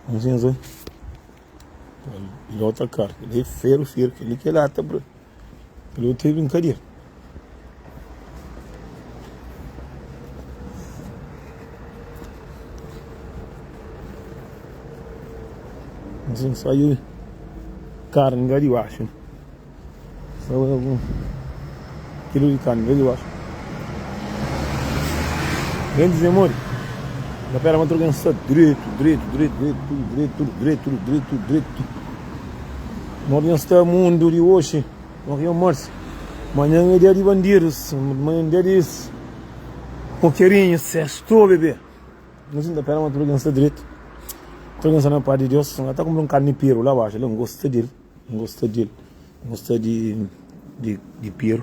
Mozinhas oi. Pilota kar, kel-li é feru feru, kel-li ki é lata bra. Kel otu é brinkadeira. Mozinho saiu karni lá di baxu. Saiu algun kilu di karni lá di baxu. Gentis é modi? Na pera ma tudu algen sta dretu, dretu, dretu, dretu, tudu dretu, tudu dretu, tudu dretu, tudu dretu. Modi nhos sta mundu di oxi? Modi nhos marsi? Manhan é dia di bandidus, manhan é dia di kokerinhus, sextou bebê. Nos inda pera ma tudu algen sta dretu, tudu algen sta na paz di Deus. N ta kunpra un karni peru la baxu la, N gosta del, N gosta del, N gosta di di peru.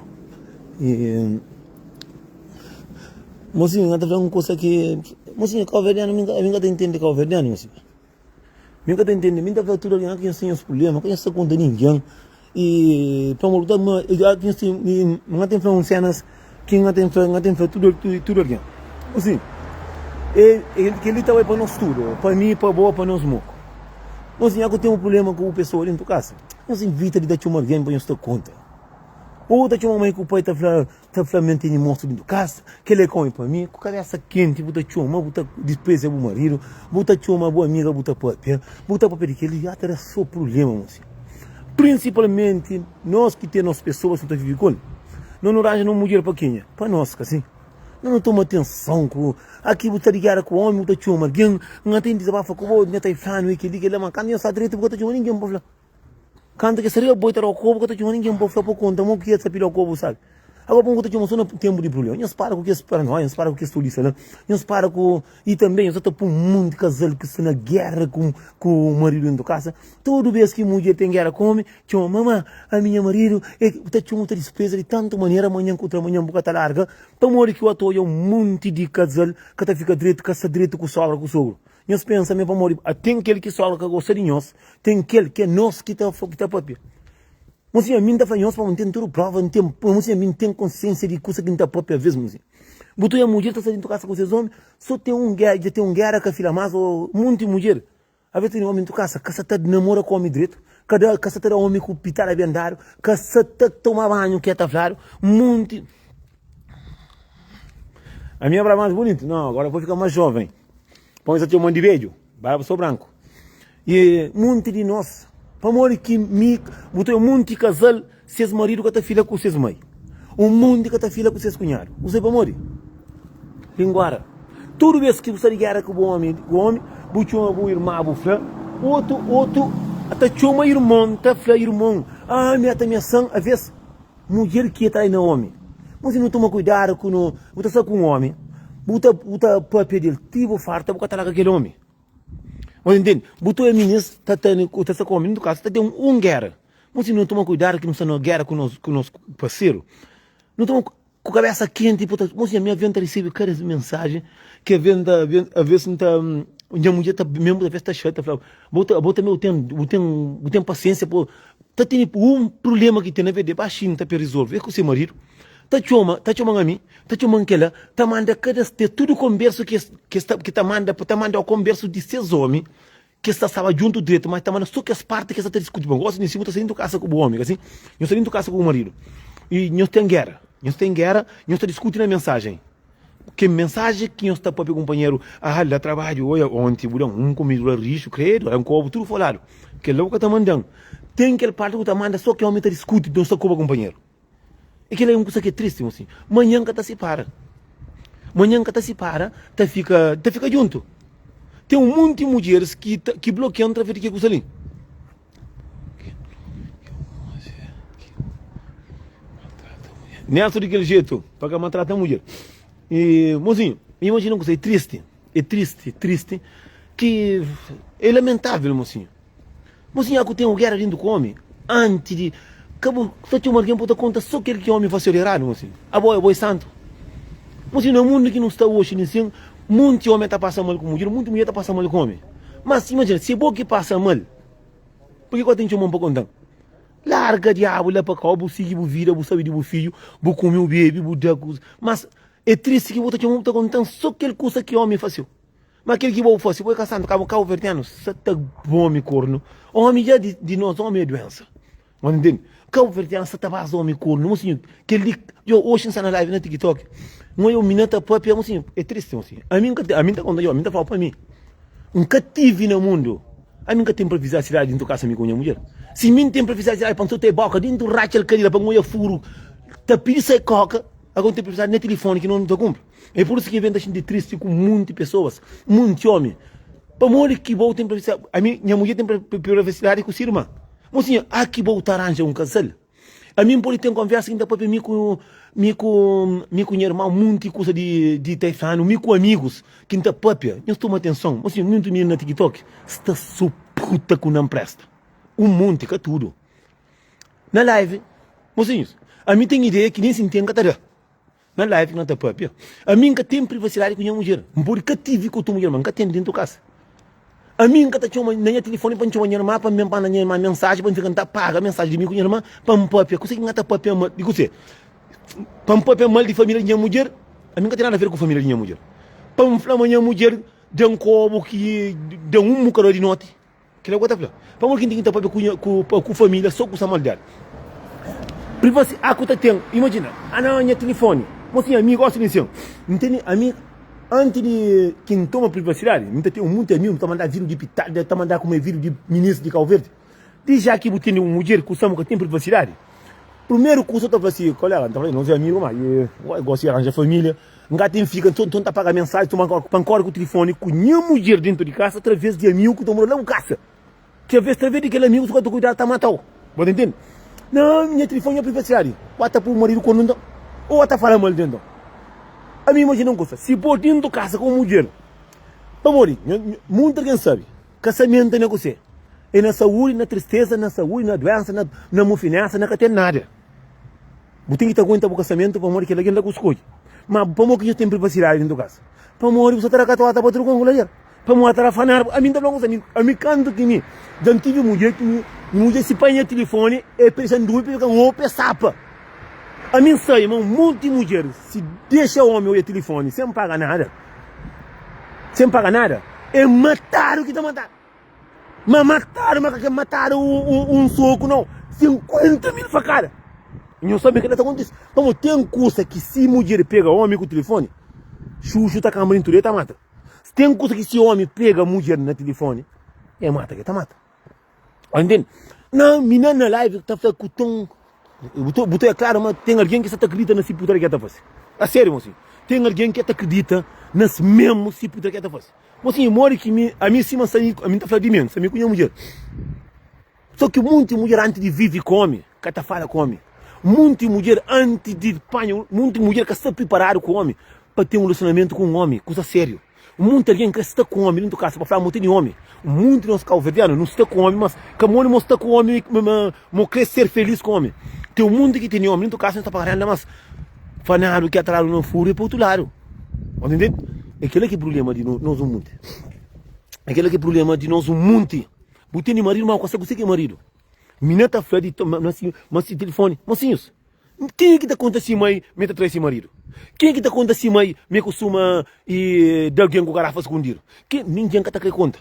I mosinhu, N ta fla un kusa ki, mosinhu, kauverdianu, mi ka ta intende kauverdianu, mosinhu. Mi ka ta intende, mi ta fla tudu algen, ka nhos ten nhos prubléma, ka nhos ta konta ningen. I pamodi bu ta ma nhos ten, N ka ten fla un sénas ki N ka ten fla, N ka ten fla tudu tudu algen. Asin, e kel-li ta bai pa nos tudu, pa mi, pa bo, pa nos moku. Nos nha ku ten un prubléma ku bu pesoa dentu kasa, nhos ivita di ta txoma algen pa nhos ta konta. Ô ta txoma mai ku pai ta fla Ta fla ma N tene monstru dintu kasa, kel-la é ka omi pa mi. Ku kabésa kenti bu ta txoma, bu ta dispreza bu maridu, bu ta txoma bu amiga bu ta pâpia, bu ta pâpia di kel-li, ta da sô prubléma mosi. Prinsipalmenti nos ki ten nos pesoas ki nu ta vive ku el, no nu ranja nos mudjer pa kenha? Pa nos, ka si? No nu toma atenson ku aki bu sta di géra ku omi, bu ta txoma algen, N ka ten dizabafa ku bo, nha ta fla-nu i kel-li, kel-la, ma kantu nha sta dretu bu ka ta txoma ningen pa fla. Kantu ke sta riba boi ta da kobu ka ta txoma ningen pa fla pa konta mo ki es ta pidi kobu sabi. Agora pamo ku ta txoma so na tempu di prublema. Nhos para ku kes paranoia, nhos para ku kes tolisa la, nhos para ku i tanbe nhos ta pui munti kazal ki sta na gera ku ku maridu dentu kasa. Tudu bes ki mudjer ten gera ku omi, txoma mama, ami nha maridu e ta txoma ta dispreza di tantu manera manhan ku tramanhan bu ka ta larga. Pamodi ki bu ta odja un munti di kazal ka ta fika dretu, ka sta dretu ku sogra ku sogru. Nhos pensa ma é pamodi a ten kel ki sogra ka gosta di nhos, ten kel ki é nos ki ta ki ta papia. Mosinha, ami N ta fla nhos pamodi N ten tudu prova, N ten, mosinha, ami N ten konsiensia di kusa ki N ta papia aves, mosinha. Bu ta oia mudjer ta sta dentu kasa ku ses omi, so ten un gera, dja ten un gera ka fila mas, o munti mudjer, aves ten omi dentu kasa, ka sa ta namora ku omi dretu, ka da, ka sa ta da omi ku pitada ben dadu, ka sa ta toma banhu ke ta fladu, munti. Ami é bra mas bunitu, não, agora vou ficar mais jovem. Pamodi es ta txoma-m di bedju, barba so branku. I munti di nos, pamodi ki mi, bu ta obi munti kazal, ses maridu ka ta fila ku ses mai. Un munti ka ta fila ku ses kunhadu. Bu sabe pamodi? Linguara. Tudu bes ki bu sta di gera ku bu omi, ku omi, bu txoma bu irma, bu fla, otu, otu ta txoma irmon, ta fla irmon, ah, mi ta amiasan, aves. Mudjer ki ta na omi. Mas si nu toma kuidadu ku no, bu ta sta ku un omi, bu ta bu ta papia del ti bu farta, bu ka ta larga kel omi. Bu ntende? Bu ta oja minis ta ta ta sta ku omi dintu kasa, ta ten un gera. Mas si nu toma kuidadu ki nu sta na gera ku nos ku nos parseru, nu toma ku kabesa kenti, bu ta, mas ami aves N ta resebe kada mensajen ki aves N ta aves N ta nha mudjer ta mesmu aves ta xatia ta fla bo ta bo tanbe bu ten bu ten bu ten pasiensia pa Ta tene un prubléma ki ten na vida, ba xinta pa rizolve ku se maridu. Ta txoma, ta txoman ami, ta txoman kela, ta manda kada te tudu konbersu ki es ki es ta ki ta manda ta manda konbersu di ses omi ki es ta staba djuntu dretu, ma ta manda so kes parti ki es ta ta diskuti. Bon, gosi si bu ta sta dentu kasa ku bu omi, ka si? Nhos sta dentu kasa ku bu maridu i nhos ten gera, nhos ten gera, nhos ta diskuti na mensajen. Ke mensajen ki nhos ta papia ku kunpanheru? Ah, la trabadju, oia, onti bu da-m un kumida la rixu, kredu, la N kobu tudu foladu. Kel-la bu ka ta manda-m. Ten kel parti ku ta manda so ki omi ta diskuti, nhos ta koba kunpanheru. I kel-la é un kusa ki é tristi, mosinhu. Manhan ka ta sipara. Manhan ka ta sipara, ta fika, ta fika djuntu. Ten un monti mudjeris ki ta, ki blokia-m através di kel kusa li. Nelson di kel jetu pa ka maltrata mudjer. E mozinho, imajina un kusa, é tristi, é tristi, é tristi ki é lamentável mozinho. Mozinho, aku ten un gera dintu ku omi anti di ka bu ta txoma algen pa bu ta konta so kel ki omi fase di eradu mozinho. Abo, abo é santu? Mozinho, na mundu ki nu sta oxi ninsin, munti omi ta pasa mal ku mudjer, munti mudjer ta pasa mal ku omi. Mas imajina, si é bo ki pasa mal, purki ku ten txoma-m pa konta-m? Larga diabu la pa kau, bu sigi bu vida, bu sabe di bu fidju, bu kume, bu bebe, bu da kuza. Mas é tristi ki bu ta txoma-m bu ta konta-m so kel kusa ki omi fase-u. Ma kel ki bo fase, bo é ka santu, ka bo kabuverdianu sa ta omi kornu. Omi dja di, di nos omi é duensa. Bo ntende? Kabuverdianu sa ta baza omi kornu. Mosinhu, kel li, yo, oxi N sta na live na TikTok, N oia un minina ta papia, mosinhu, é tristi, mosinhu. Ami N ka ten, ami N ta konta yo, ami N ta fala pa mi. N ka tivi na mundu, ami N ka ten privasidadi dintu kasa mi ku nha mudjer. Si mi N ten privasidadi pa N sota e boka dintu ratxa el kadera pa N oia furu ta pidi sai koka, ago N ten privasidadi na tilifoni ki no ta kunpra. É pur isu ki ben ta xinti tristi ku munti pesoas, munti omi. Pamodi ki bo ten privasidadi? Ami, nha mudjer ten privasidadi ku si irma. Mosinha, a ki bo ta ranja un kazal? Ami N pode ten konversa ki N ta papia mi ku mi ku mi ku nha irma munti kusa di di taifanu, mi ku amigus ki N ta papia. Nhos toma atenson. Mosinha, munti mininu na TikTok sta so puta ku nan presta. Un monti, ka tudu. Na live, mosinhus, ami ten ideia ki nen si N ten N ka ta da. Na live ki na ta papia, ami N ka ten privasidadi ku nha mudjer. N pode ka tive ku otu mudjer, ma N ka ten dentu kasa. Ami N ka ta txoma na nha tilifoni pa N txoma nha irma, pa N ben manda nha irma mensaji, pa N fika N ta paga mensaji di mi ku nha irma pa N papia. Kuse ki N ka ta papia mal di kuse? Pa N papia mal di familia di nha mudjer? Ami N ka ten nada aver ku familia di nha mudjer. Pa N fla ma nha mudjer da-m kobu ki da-m un mukador di noti. Kila ku ta fla. Pamodi ki N ten ki ta papia ku nha ku ku familia so kusa maldadi? Privasi a ku ta ten. Imajina, ana nha tilifoni, mo si nha amigu gosi di nsin. N tene ami anti di ki N toma privasidadi, N ta ten un monti amigu, N ta manda vidiu di pitada, ta manda kuma vidiu di minis di Kau Verdi. Di ja ki bu tene un mudjer ku sama ka ten privasidadi, primeru kusa ta fla si, kolega, N ta fla, nos é amigu ma e gosi di aranja familia. N ka ten fika, nton N ta paga mensaji toma pa N kore ku tilifoni ku nha mudjer dentu di kasa atraves di amigu ku ta mora la bu kasa. Ki aves traves di kel amigu si ka ta kuidadu ta matau. Bo ta ntende? Na nha tilifoni nha privasidadi. Ba ta pui maridu kornu nton? Ou ba ta fala mal di nton? Ami imajina un kusa, si bo dentu kasa ku un mudjer, pamodi munti algen sabi, kasamentu na kuse? E na saudi, na tristeza, na saudi, na duensa, na mufinesa, na ka ten nada. Bu ten ki ta aguenta bu kasamentu pamodi kel algen la ku skodje. Ma pamodi ki nhos ten privasidadi dentu kasa? Pamodi bu sa ta da katota pa tudu kon ku lader? Pamodi ta da fanar? Ami N ta fla un kusa, ami, ami kantu ki mi dja N tivi mudjer ki mi mudjer si panha tilifoni e pa dexa-m durmi pa fika N obi e sapa. Ami N sabe ma un monti mudjer si dexa omi odja tilifoni sen paga nada, sen paga nada, e matadu ki ta matadu. Ma matadu, ma ka ke matadu un soku nau, 50 mil fakada. Nho sabe kila ta kontise. Pamo ten kusa ki si mudjer pega omi ku tilifoni, xuxu ta kamba dentu del ta mata. Ten kusa ki si omi pega mudjer na tilifoni, e mata ke ta mata. Entende? Na mina na live ta fla ku ton bu ta klaru ma ten algen ki sa ta kridita na si putaria ke ta fasi. A serio mosinho. Ten algen ki ta kridita na si mesmu si putaria ke ta fasi. Mosinho, modi ki mi, ami sima sa ami ta fla di mi, sa mi ku nha mudjer. So ki munti mudjer anti di vivi ku omi, ka ta fala ku omi. Munti mudjer anti di panha, munti mudjer ka sta priparadu ku omi pa ten un relasionamentu ku un omi, kusa seriu. Munti algen ka sta ku omi dentu kasa pa fla mo tene omi. Munti nos kauverdianu nu sta ku omi, mas ka modi mo sta ku omi ma mo kre ser felis ku omi. Ten munti ki tene omi dentu kasa no sta paga renda mas fanadu ki atradu na furu e pa otu ladu. Bo ta ntende? E kila ki prublema di nos un munti. E kila ki prublema di nos un munti. Bu tene maridu ma bu ka sabe kuse ki é maridu. Mina ta fla di ma si tilifoni. Mosinhus, kenha ki ta konta si mai ma e ta trai si maridu? Kenha ki ta konta si mai ma e kustuma da algen ku garafa skundidu? Ningen ka ta kre konta.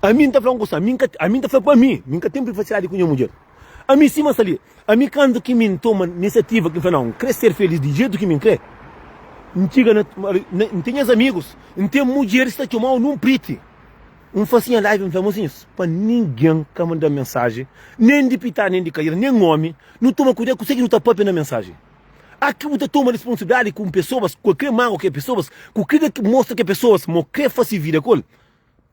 Ami N ta fla un kusa, ami N ka, ami N ta fla pa mi, mi N ka ten privasidadi ku nha mudjer. Ami sima sta li, ami kantu ki mi N toma inisiativa ki N fla nau, N kre ser felis di jetu ki mi N kre, N txiga na, N ten nhas amigus, N ten mudjeris ta txomau nun priti. N fasi nha live, N fla, mosinhus, pa ningen ka manda-m mensaji, nen di pitá, nen di kaira, nen omi, nu toma kuidadu kuse ki nu ta papia na mensaji. Aki bu ta toma responsabilidadi ku pesoas, ku kre magua ke pesoas, ku kre mostra ke pesoas mo kre fasi vida ku el.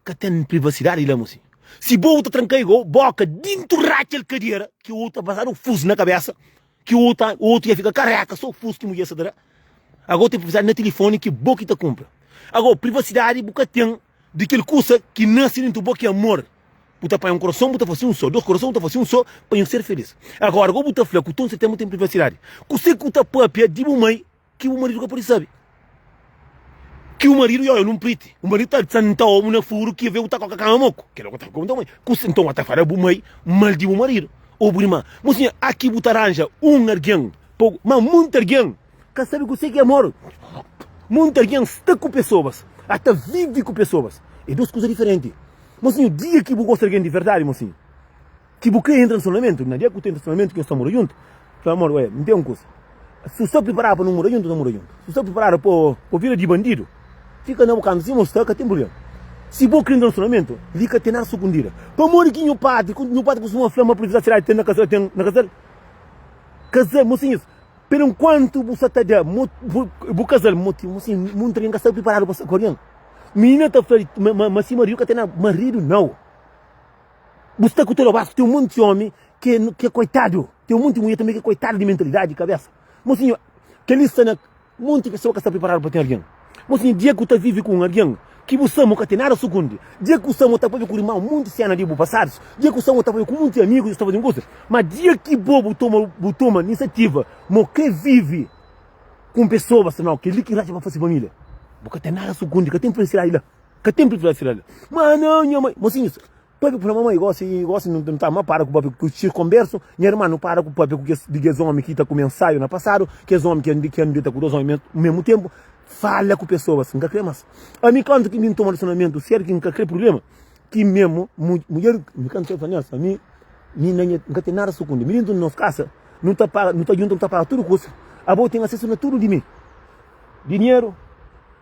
Ka ten privasidadi la mosinhu. Si bo ta tranka igo boka dintu ratxa el kadera ki otu ta pasadu fus na kabesa, ki otu otu ia fika kareka so fus ki mudjer sa ta da. Ago ten privasidadi na tilifoni ki bo ki ta kunpra. Ago privasidadi bu ka ten di kel kusa ki nasi dintu bo ki amor. Bu ta panha un korason bu ta fasi un so, dos korason bu ta fasi un so pa nhos ser felis. Agora go bu ta fla ku ton serteza bu ten privasidadi. Kuse ku ta papia di bu mai ki bu maridu ka pudi sabi? Ki bu maridu i oja nun priti, bu maridu ta santa omu na furu ki ve bu ta koka kama moku. Kila ku ta konta mai. Kuse nton bu ta fala bu mai mal di bu maridu o bu irma. Mosinha, aki bu ta ranja un algin pa ma munti algin ka sabi kuse ki amor. Munti algin sta ku pesoas. Ata vive ku pesoas é dos kuza diferenti. Mosinhu, dia ki bu gosta di algen di verdadi, mosinhu, ki bu krê entra na relasionamentu, na dia ki bu ta entra na relasionamentu ki nhos ta mora djuntu, fla, amor, oia, N ten un kuza. Si bu sta priparadu pa nu mora djuntu, nu mora djuntu. Si bu sta priparadu pa vida di bandidu, fika na bu kantu sima bu sta, ka ten prubléma. Si bo krê entra na relasionamentu, li ka ten nada sukundida. Pamodi ki nhu padri, nhu padri kustuma fla ma privasidadi ten na kasal, ten na kasal? Kasal, mosinhus, perenkuantu bu sta ta da bu kasal, mosinhu, munti algen ka sta priparadu pa sta ku algen. Minina ta fla ma si maridu ka ten nada, maridu nau. Bu sta ku tolobasku, ten un monti omi ki é koitadu, ten un monti mulher tanbe ki é koitadu di mentalidadi, di kabesa. Mosinhu, kel-li sta na monti pesoa ka sta priparadu pa ten algen. Mosinhu, dia ki bu ta vive ku un algen ki bu sta ma ka ten nada sukundi, dia ki bu sta ma ta papia ku irmon monti sena di bu pasadus, dia ki bu sta ma ta papia ku monti amigus, ta faze un kusa, ma dia ki bo bu toma bu toma inisiativa ma bu kre vive ku un pesoa, bu sta nau, kel-li ki ratxa pa fase familia, bu ka ten nada sukundi, ka ten felisidadi la. Ka ten privasidadi la. Ma nau, nha mai. Mosinhus, papia ku fla mamai, gosi, gosi nu ta ma para ku papia ku kes konbersu. Nha irma, nu para ku papia ku kes di kes omi ki ta kume nsaiu na pasadu, kes omi ki ki anda ta ku dos omi memu tempu. Fala ku pesoas, N ka kre mas. Ami kantu ki mi N toma relasionamentu sériu ki N ka kre prublema, ki memu mudjer, mi ka N ta fla nes, ami mi na nha N ka ten nada sukundi. Mi dentu di nos kasa, nu ta paga, nu ta djunta, nu ta paga tudu kusa. Abo ten asesu na tudu di mi, dinheru,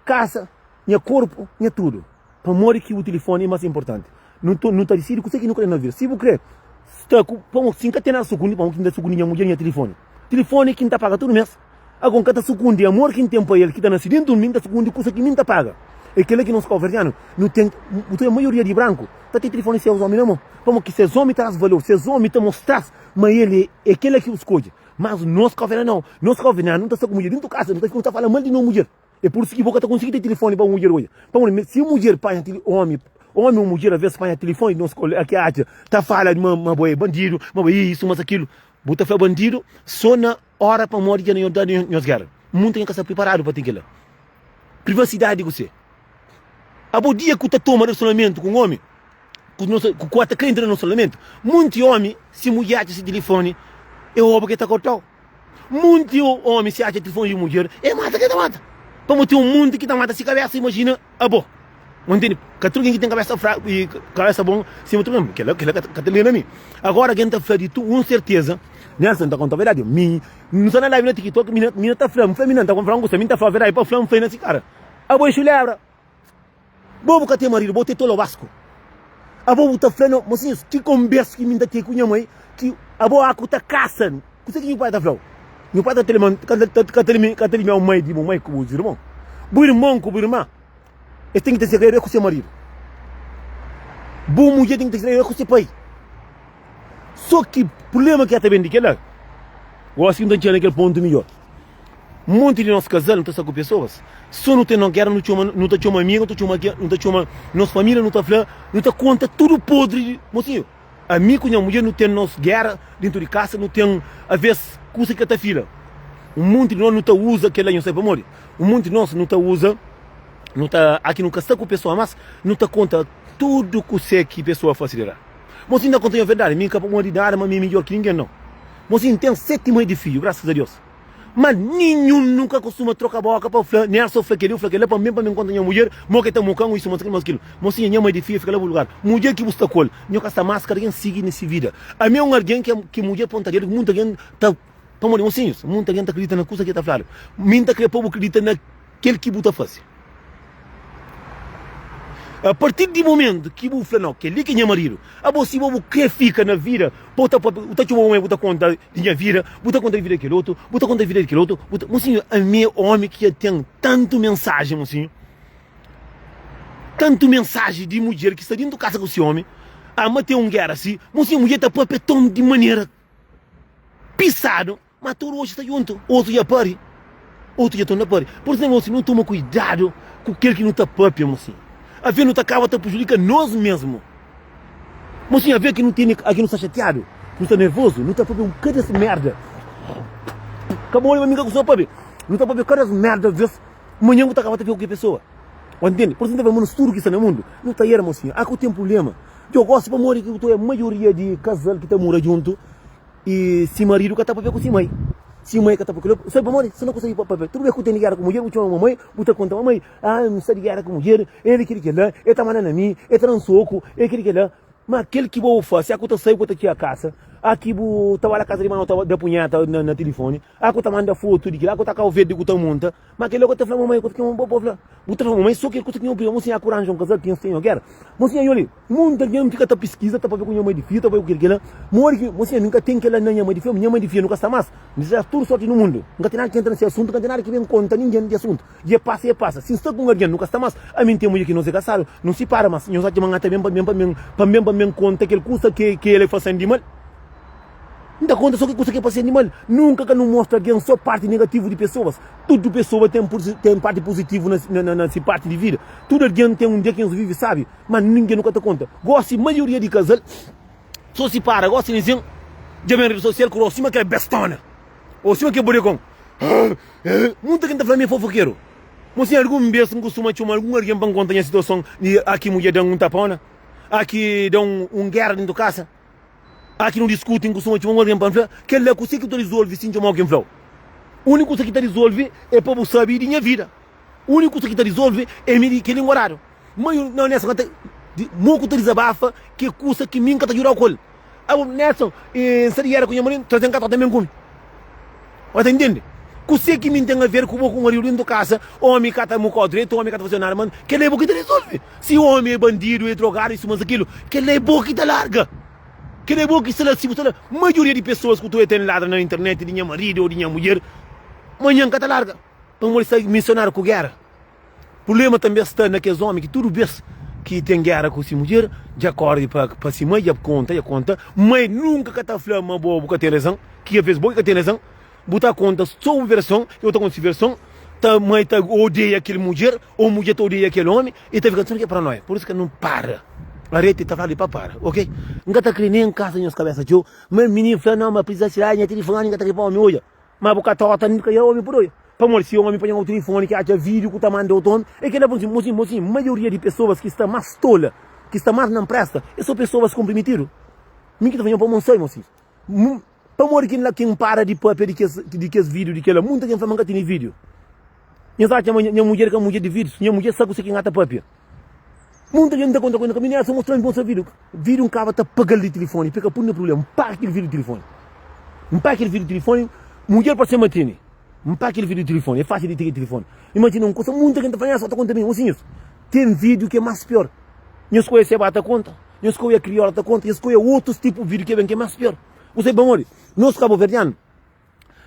kasa. Nha korpu, nha tudu. Pamodi ki bu tilifoni é más inportanti? Nu ta, nu ta disidi kuzê ki nu krê na vida. Si bu krê sta ku, pamodi si N ka ten nada sukundi, pamodi ki N ta sukundi nha mudjer nha tilifoni? Tilifoni ki N ta paga tudu mês. Agora N ka ta sukundi amor ki N ten pa el, ki ta nase dentu di mi, N ta sukundi kusa ki mi N ta paga. É kel-la ki nos kauverdianu nu ten, bu ta odja maioria di branku ta ten tilifoni ses omi na mon. Pamodi ki ses omi ta da-s valor, ses omi ta mostra-s ma el é kel-la ki bu skodje. Mas nos kauverdianu nau. Nos kauverdianu nu ta sta ku mudjer dentu kasa, nu ta fika nu ta fala mal di nos mudjer. É pur isu ki bo ka ta konsigi ten tilifoni pa un mudjer oja. Pamodi si un mudjer panha omi, omi o mudjer aves panha tilifoni di nos kolega ki atxa ta fala ma ma bo é bandidu, ma bo é isu, ma akilu. Bu ta fla bandidu so na ora pamodi dja nhos da nhos gera. Munta nha ka sta priparadu pa ten kila. Privasidadi di kuse? Abo dia ku ta toma relasionamentu ku un omi, ku nos ku ata kre entra na relasionamentu, munti omi si mudjer atxa si tilifoni e oba ke ta kortau. Munti omi si atxa tilifoni di mudjer e mata ke ta mata. Pamodi ten un munti ki ta mata si kabesa imajina abo. Bu ntende? Ka tudu algen ki ten kabesa fraku i kabesa bon sima tudu algen. Kila kila ka ta liga na mi. Agora algen ta fla di tu un serteza Nelson ta konta verdadi. Mi nu sta na live na tiktok mi na ta fla, mi fla mi na ta fla un kusa mi ta fla verdadi pa fla mi fla na si kara. Abo e xulebra. Bo bu ka ten maridu, bo ten tolobasku. Abo bu ta fla no, mosinhus, ki konbersu ki mi ta ten ku nha mai, ki abo aku ta kasa. Kuse ki nhu pai ta flau? Nhu pai ta ka ta limia mai di bu mai ku bu irmon? Bu irmon ku bu irma, es ten ki ta segredu é ku se maridu. Bu mudjer ten ki ta segredu é ku se pai. So ki prublema ki ta ben di kila, gosi ki nu ta txiga na kel pontu midjor. Monti di nos kazal nu ta sta ku pesoas, so nu ten no gera nu txoma, nu ta txoma amiga, nu ta txoma nu ta txoma nos familia, nu ta fla, nu ta konta tudu podri di mosinhu. Ami ku nha mudjer nu ten nos gera dentu di kasa, nu ten aves kusa ki ka ta fila. Un monti di nos nu ta uza kela, nho sabe pamodi? Un monti di nos nu ta uza, nu ta, aki nu ka sta ku pesoa mas nu ta konta tudu kuse ki pesoa fasi di ra. Mosinhu ta konta nho verdadi, mi ka pamodi nada ma mi é midjor ki ningen nau. Mosinhu ten 7 mai di fidju, grasas a Deus. Ma ninhun nunka kustuma troka boka pa fla, Nelson fla keli, u fla kela, pa mi pa mi nkontra nha mudjer, mo ke ta mukan, isu, mas kila, mas kilu. Mosinha, nha mai di fia fika la bu lugar. Mudjer ki bu sta ku el, nho ka sta mas kada algen sigi na si vida. Ami é un algen ki ki mudjer ponta dedu, ki muntu algen ta, pamodi mosinhus, muntu algen ta kridita na kusa ki ta fladu. Mi nta kre pa bu kridita na kel ki bu ta fase. A partir di momentu ki bu fla, Nau, kel-li ki é nha maridu. Abo, si bo bu krê fika na vida, bo ta papia, bu ta txoma un omi, bu ta konta di nha vida, bu ta konta di vida di kel otu, bu ta konta di vida di kel otu, bu ta. Mosinhu, ami é omi ki dja ten tantu mensajen, mosinhu, tantu mensajen di mudjer ki sta dentu kasa ku si omi, ama ten un géra si, mosinhu, mudjer ta papia ton di manera pisadu. Ma tudu oji sta djuntu, otu dja pari, otu dja torna pari. Pur isu, nos nu toma kuidadu ku kel ki nu ta papia, mosinhu. Aves nu ta kaba ta prejudika nos mesmu. Mosinhu, aves ki nu tene, ki nu sta xatiadu, nu sta nervozu, nu ta papia un kada merda. Ka bo ma mi ka kustuma papia. Nu ta papia kada merda aves, manhan bu ta kaba ta fika ku ki pesoa. Bu ntende? Pur isu, nu ta fla ma nos tudu ki sta na mundu, nu ta era, mosinhu. A ku ten prublema. Djo gosi pamodi ki bu ta oja maioria di kazal ki ta mora djuntu. I si maridu ka ta papia ku si mai. Si mai ka ta poi sabi pamodi? Si no ku sabi pa papia. Tudu bes ku tene gera ku mudjer, bu txoma mamai, bu ta konta mamai, ah, N sta di gera ku mudjer, el kili kila, el ta manda na mi, el ta dan soku, el kili kila. Ma kel ki bo fasi, a ku ta sai bu ta txia kasa, a ki bu ta ba la kasa di mano ta da punheta na, na tilifoni, a ku ta manda fotu di kila, a ku ta kau verdi ku ta monta. Ma kel oka ta fla mamai, kusa ki bo bo fla, bu ta fla mamai so kel kusa ki nho pidi, mo sinha ku ranja un kazal ki nhos ten nho gera. Mo sinha nho li, munta algen fika ta piskiza, ta papia ku nha mai di fia, ta papia ku kel kila, modi ki, mo sinha mi nka ten kila na nha mai di fia, nha mai di fia nu ka sta mas, N deseja tudu sorti nu mundu, N ka ten nada ki entra na se asuntu, N ka ten nada ki ben konta ningen di asuntu, dja e pasa e pasa, si N sta ku un algen nu ka sta mas, ami N ten mudjer ki nos e kasadu, nu sipara mas, nhos atxa ma N ata ben pa ben pa ben pa ben pa ben konta kel kusa ke ke el fasen di mal? N ta konta so ki kusa ki pasa di mal. Nunka ka nu mostra algen so parti negativu di pesoas. Tudu pesoa ten ten parti puzitivu na na na si parti di vida. Tudu algen ten un dia ki nhos vive sabi, ma ningen nu ka ta konta. Gosi maioria di kazal so sipara gosi nisin dja ben redi sosial ku rostu sima kel bestona o sima kel bodekon. Munta ken ta fla mi é fofokeru. Mo sin algun bes N kustuma txoma algun algen pa N konta nha situason di aki mudjer da-m un tapona, aki da-m un gera dentu kasa. Aki nu diskuti, N kustuma txoma un algen pa N fla, Kel-la kuse ki bu ta rizolve si N txoma-u ki N fla-u? Úniku kusa ki ta rizolve é pa bu sabe di nha vida. Úniku kusa ki ta rizolve é mi di kel ingoradu. Ma yo, nau Nelson, ka ta, di, mo ku ta dizabafa ki é kusa ki mi N ka ta djuda-u ku el. Abo, Nelson, N sta di gera ku nha maridu, traze-m katota ben ku mi. Bo ta intende? Kuse ki mi N ten aver ku bo ku maridu dentu kasa, omi ka ta muka-u dretu, omi ka ta faze-u nada, ma kel-la é bo ki ta rizolve. Si omi é bandidu, é drogadu, isu mas akilu, kel-la é bo ki ta larga. Kel-la é bo ki sta la. Si bu sta la, maioria di pesoas ku ta oja ten ladra na internet di nha maridu ô di nha mudjer, manhan ka ta larga, pamodi sta misionadu ku géra. Prubléma tanbê sta na kes omi ki tudu bês ki ten géra ku si mudjer, dja kóre pa pa si mai, dja konta, dja konta. Mai nunka ka ta fla ma bo bu ka ten rezon, ki avês bo ki ka ten rezon. Bu ta konta so un verson, eu ta konta si verson, ta mai ta odeia kel mudjer, ou mudjer ta odeia kel omi, e ta fika tudu ke paranoia. Por isu ke nu para. Arete ta fladu pa para, ok? N ka ta kre nen kasa nhos kabesa txeu, ma mininu fla nau ma prisa sira nha tilifoni n ka ta kre pa omi odja. Ma bu ka ta ota ka omi pudi odja. Pamodi si omi panha un tilifoni ki atxa video ku ta manda otu omi, e kila pudi mosinhu mosinhu maioria di pesoas ki sta mas tola, ki sta mas na npresta, e so pesoas konprimitidu. Mi ki ta fla nho pa mon sai mosinhu. Pamodi ki N ki N para di papia di kes di kes vídiu di kela? Munta gen fla ma N ka tene vídiu. Nhos atxa ma nha mudjer ka mudjer di vídius? Nha mudjer sa kuse ki N ata papia. Munta gen ta konta ku el na kaminhu, Nelson mostra-m mostra vídiu. Vídiu N kaba ta paga-l di tilifoni, pa e ka pui na prubléma. N paga kel vídiu di tilifoni. N paga kel vídiu di tilifoni, mudjer parse ma tene. N paga kel vídiu di tilifoni, é fásil di ten kel tilifoni. Imajina un kusa, munta gen ta fla, Nelson ta konta mi. Mosinhus, ten vídiu ki é más pior. Nhos ka oia seba ta konta, nhos ka oia kriola ta konta, nhos ka oia otus tipu vídiu ki ben ki é más pior. Bu sabe pamodi? Nos kabuverdianu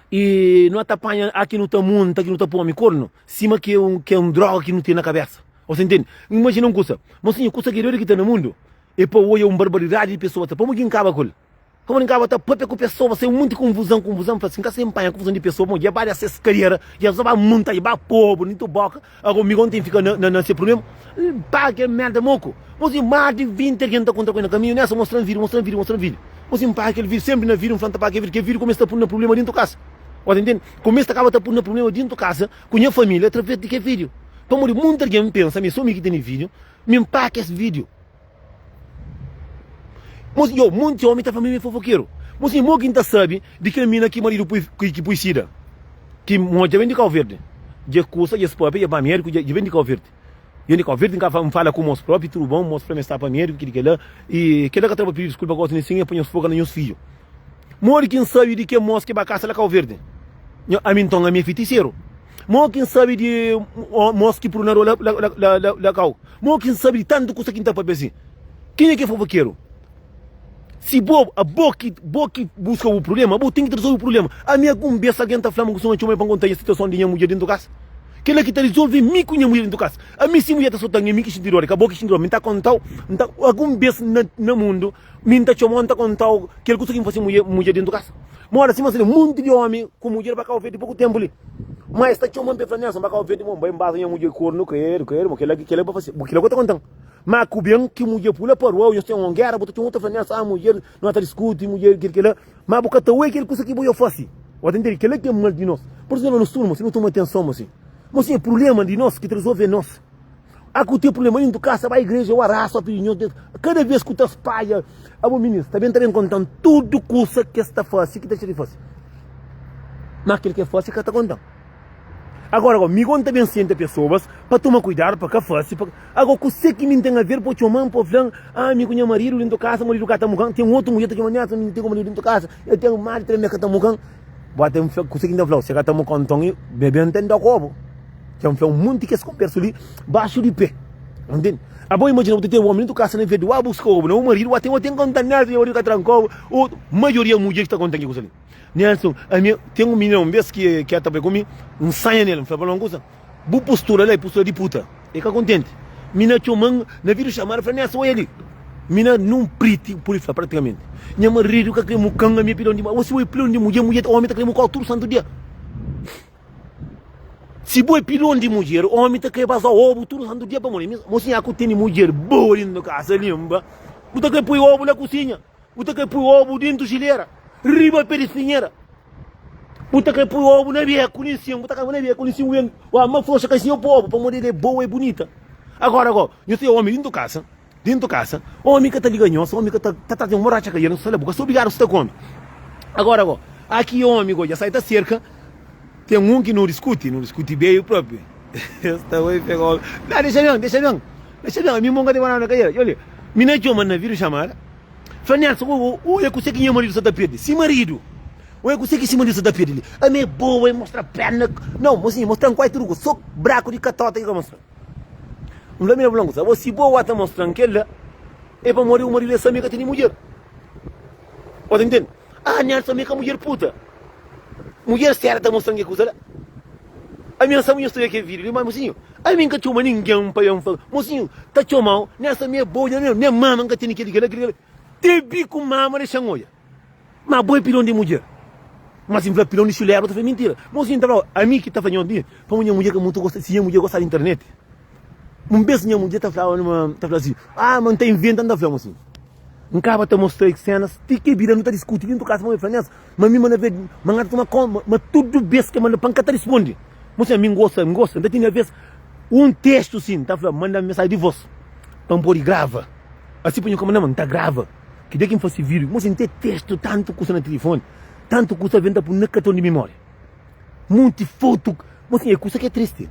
i nu ta panha a ki nu ta munta, ki nu ta poi omi kornu, sima ki un ki é un droga ki nu ten na kabesa. Você entende? Imajina un kusa, mosinhu, kusa ki é doidu ki ta na mundu é pa oia un barbaridadi di pesoa ta pamodi ki N kaba ku el? Pamodi N kaba ta papia ku pesoa, sai un monti konfuzon, konfuzon, N fla si N ka sai N panha konfuzon di pesoa, pamodi dja ba da ses kadera, dja sa ba munta, dja ba pobu, nintu boka. Ago mi gon ten fika na na se problema? Pa kel merda moku. Mosi mas di 20 algen ta kontra ku el na kaminhu nessa mostran video, mostran video, mostran video. Mosi N paga kel video, sempri na video N fla N ta paga kel video, kel video kumesa ta pun na problema dintu kasa. Bo ta intende? Kumesa ta kaba ta pun na problema dintu kasa ku nha familia atraves di kel video. Pamodi munti algen pensa mi so mi ki tene video, mi N paga kes video. Mosi, yo, monti omi ta fla ma mi é fofokeru. Mosi, mo ki N ta sabi di kel mina ki maridu pui, ki pui sida? Ki mo dja ben di Kau Verdi. Dja kusa, dja es papia, dja ba médiku, dja ben di Kau Verdi. Dja ben di Kau Verdi, N ka N fala ku mos propi, tudu bon, mos fla ma es sta pa médiku, kili kela. I kela ka ta ba pidi diskulpa gosi nin sin, é pa nhos foka na nhos fidju. Modi ki N sabi di kel mos ki ba kasa la Kau Verdi? Nho, ami nton, ami é fitiseru. Mo ki N sabi di mos ki puru na rua la, la, la, la, la Kau? Mo ki N sabe di tantu kusa ki N ta papia si? Kenha ki é fofokeru? Si bo, abo ki, bo ki buska bu prubléma, bo ten ki ta rizolve bu prubléma. Ami algun bes algen ta fla-m ku txoma-m pa N konta nha situason di nha mudjer dentu kasa? Kel-la ki ta rizolve mi ku nha mudjer dentu kasa. Ami si mudjer ta sota-m, é mi ki xinti dor, é ka bo ki xinti dor. Mi N ta konta-u, N ta, algun bes na, na mundu, mi N ta txoma-u, N ta konta-u kel kusa ki N fase mudjer, mudjer dentu kasa. Mora sima sali munti di omi ku mudjer pa Kau Verdi poku tempu li. Ma es ta txoman pa e fla, Nelson, pa Kau Verdi, bo bai nbaza nha mudjer kornu, kredu, kredu, bo kila, kila pa fasi, bo kila ku ta kontan. Ma ku ben ki mudjer pula pa rua, nhos ten un gera, bo ta txoma, bo ta fla, Nelson, ah mudjer, no ta diskuti, mudjer kil kila, ma bu ka ta oi kel kusa ki bo yo fasi. Bo ta ntende? Kila ki é mal di nos. Pur isu nos tudu, mosi, no toma atenson, mosi. Mosi, prublema di nos ki ta rizolve é nos. A ku ten problema dentu kasa bai igreja ora só pidi nhos Deus kada vez ku ta spadja abo minis ta ben ta ben kontan tudu kusa kes ta fasi ki ta dexa di fasi. Ma kel ke fase ka ta konta-m. Agora go, mi go N ta ben sienta pesoas pa toma kuidadu pa ka fase pa. Ago kuse ki mi N ten aver pa txoma-m pa fla-m, ah mi ku nha maridu dentu kasa, maridu ka ta muka-m. Ten otu mudjer ta txoma Nelson, mi ten ku maridu dentu kasa, el ten más di 3 mes ka ta muka-m. Bo ate N fla, kuse ki N ta fla-u? Si el ka ta muka-u nton i bebe N ten da ku bo. Dja N fla un monti kes konbersu li baxu di pe. Ntende? Abo imajina bu ta ten omi dentu kasa na vez di ba buska obu na bu maridu, bu ten ten konta Nelson, nha maridu ka tranka obu. Otu, maioria mudjer ki ta konta ki kusa li. Nelson, ami ten un minina un bes ki ki ta bai ku mi, N sanha nel, N fla pa el un kusa, bu postura la é postura di puta. El ka kontenti. Mina txoman na vídeo chamada, fla Nelson, oia li. Mina nun priti, pudi fla pratikamenti. Nha maridu ka kre mukan, ami é pilon di, bo si bo é pilon di mudjer, mudjer, omi ta kre mukau tudu santu dia. Si bo é pilon di mudjer, omi ta kre baza obu tudu santu dia pamodi mi, mosinha ku tene mudjer boa dintu kasa limpa, bu ta kre pui obu na kusinha. Bu ta kre pui obu dintu jilera, riba pe di spinhera. Bu ta kre pui obu na beku li nsin, bu ta kre na beku li nsin, bu ben wa ma froxa ka nsin pui obu, pamodi el é boa, é bunita. Agora go, nhos tem omi dintu kasa, dintu kasa, omi ka ta liga nhos, omi ka ta ta ta ten moracha ka nhos, bu ka sta obrigadu sta ku omi. Agora go, aki omi go dja sai ta serka, ten un ki no diskuti, no diskuti beju propi. Es ta bai pega omi. Na, dexa ben, dexa ben, dexa ben, ami mo ka ten nada na kadeira. Olha, mi na txoma na vídeo chamada. Fla Nelson, ô, ô, oia kuse ki nha maridu sa ta perde. Si maridu, oia kuse ki si maridu sa ta perde li. Ami é boa, e mostra perna. Nau, mosinhu, mostra-m kuai tudu kusa, so braku di katota ki ka mostra. N fla, mi na fla un kusa, abo si boa ta mostra-m kel-la, é pamodi bu maridu é sabe mi ka tene mudjer. Bo ta ntende? Ah, Nelson, ami é ka mudjer puta. Mudjer séria ta mostra-m ke kusa la. Ami N sabe nha sta odja kel vídiu li, ma mosinhu, ami N ka txoma ningen pa ben fla, mosinhu, ta txoma-u, Nelson mi é bo, nha nha mama N ka tene kel-li, kel-la, kel-li, kel-la. Te biku mama dexa-m odja. Ma bo é pilon di mudjer. Ma si N fla pilon di xulera, bo ta fla mintira. Mosinhu, N ta fla-u, ami ki ta fla nho di, pamodi nha mudjer ka mutu gosta, si nha mudjer gosta di internet. Un bes nha mudjer ta flaba ma, ta fla si, ah, ma N ta inventa, N ta fla, mosinhu. N kaba ta mostra-i senas ti ki bira nu ta diskuti dintu kasa, ma mi fla, Nelson, Ma mi ma na ve ma nga ta toma kon ma tudu bes ke manda pa nka ta rispondi. Mo sin ami ngosta ngosta nta tene aves un testu sin nta fla manda mensagem di vos pa npodi grava asi pa nhu ka manda ma nta grava ki dia ki nfasi video mo sin nte testu tantu kusa na telefoni tantu kusa ave nta pui na karton di mimoria monti fotu mo sin e kusa ke tristi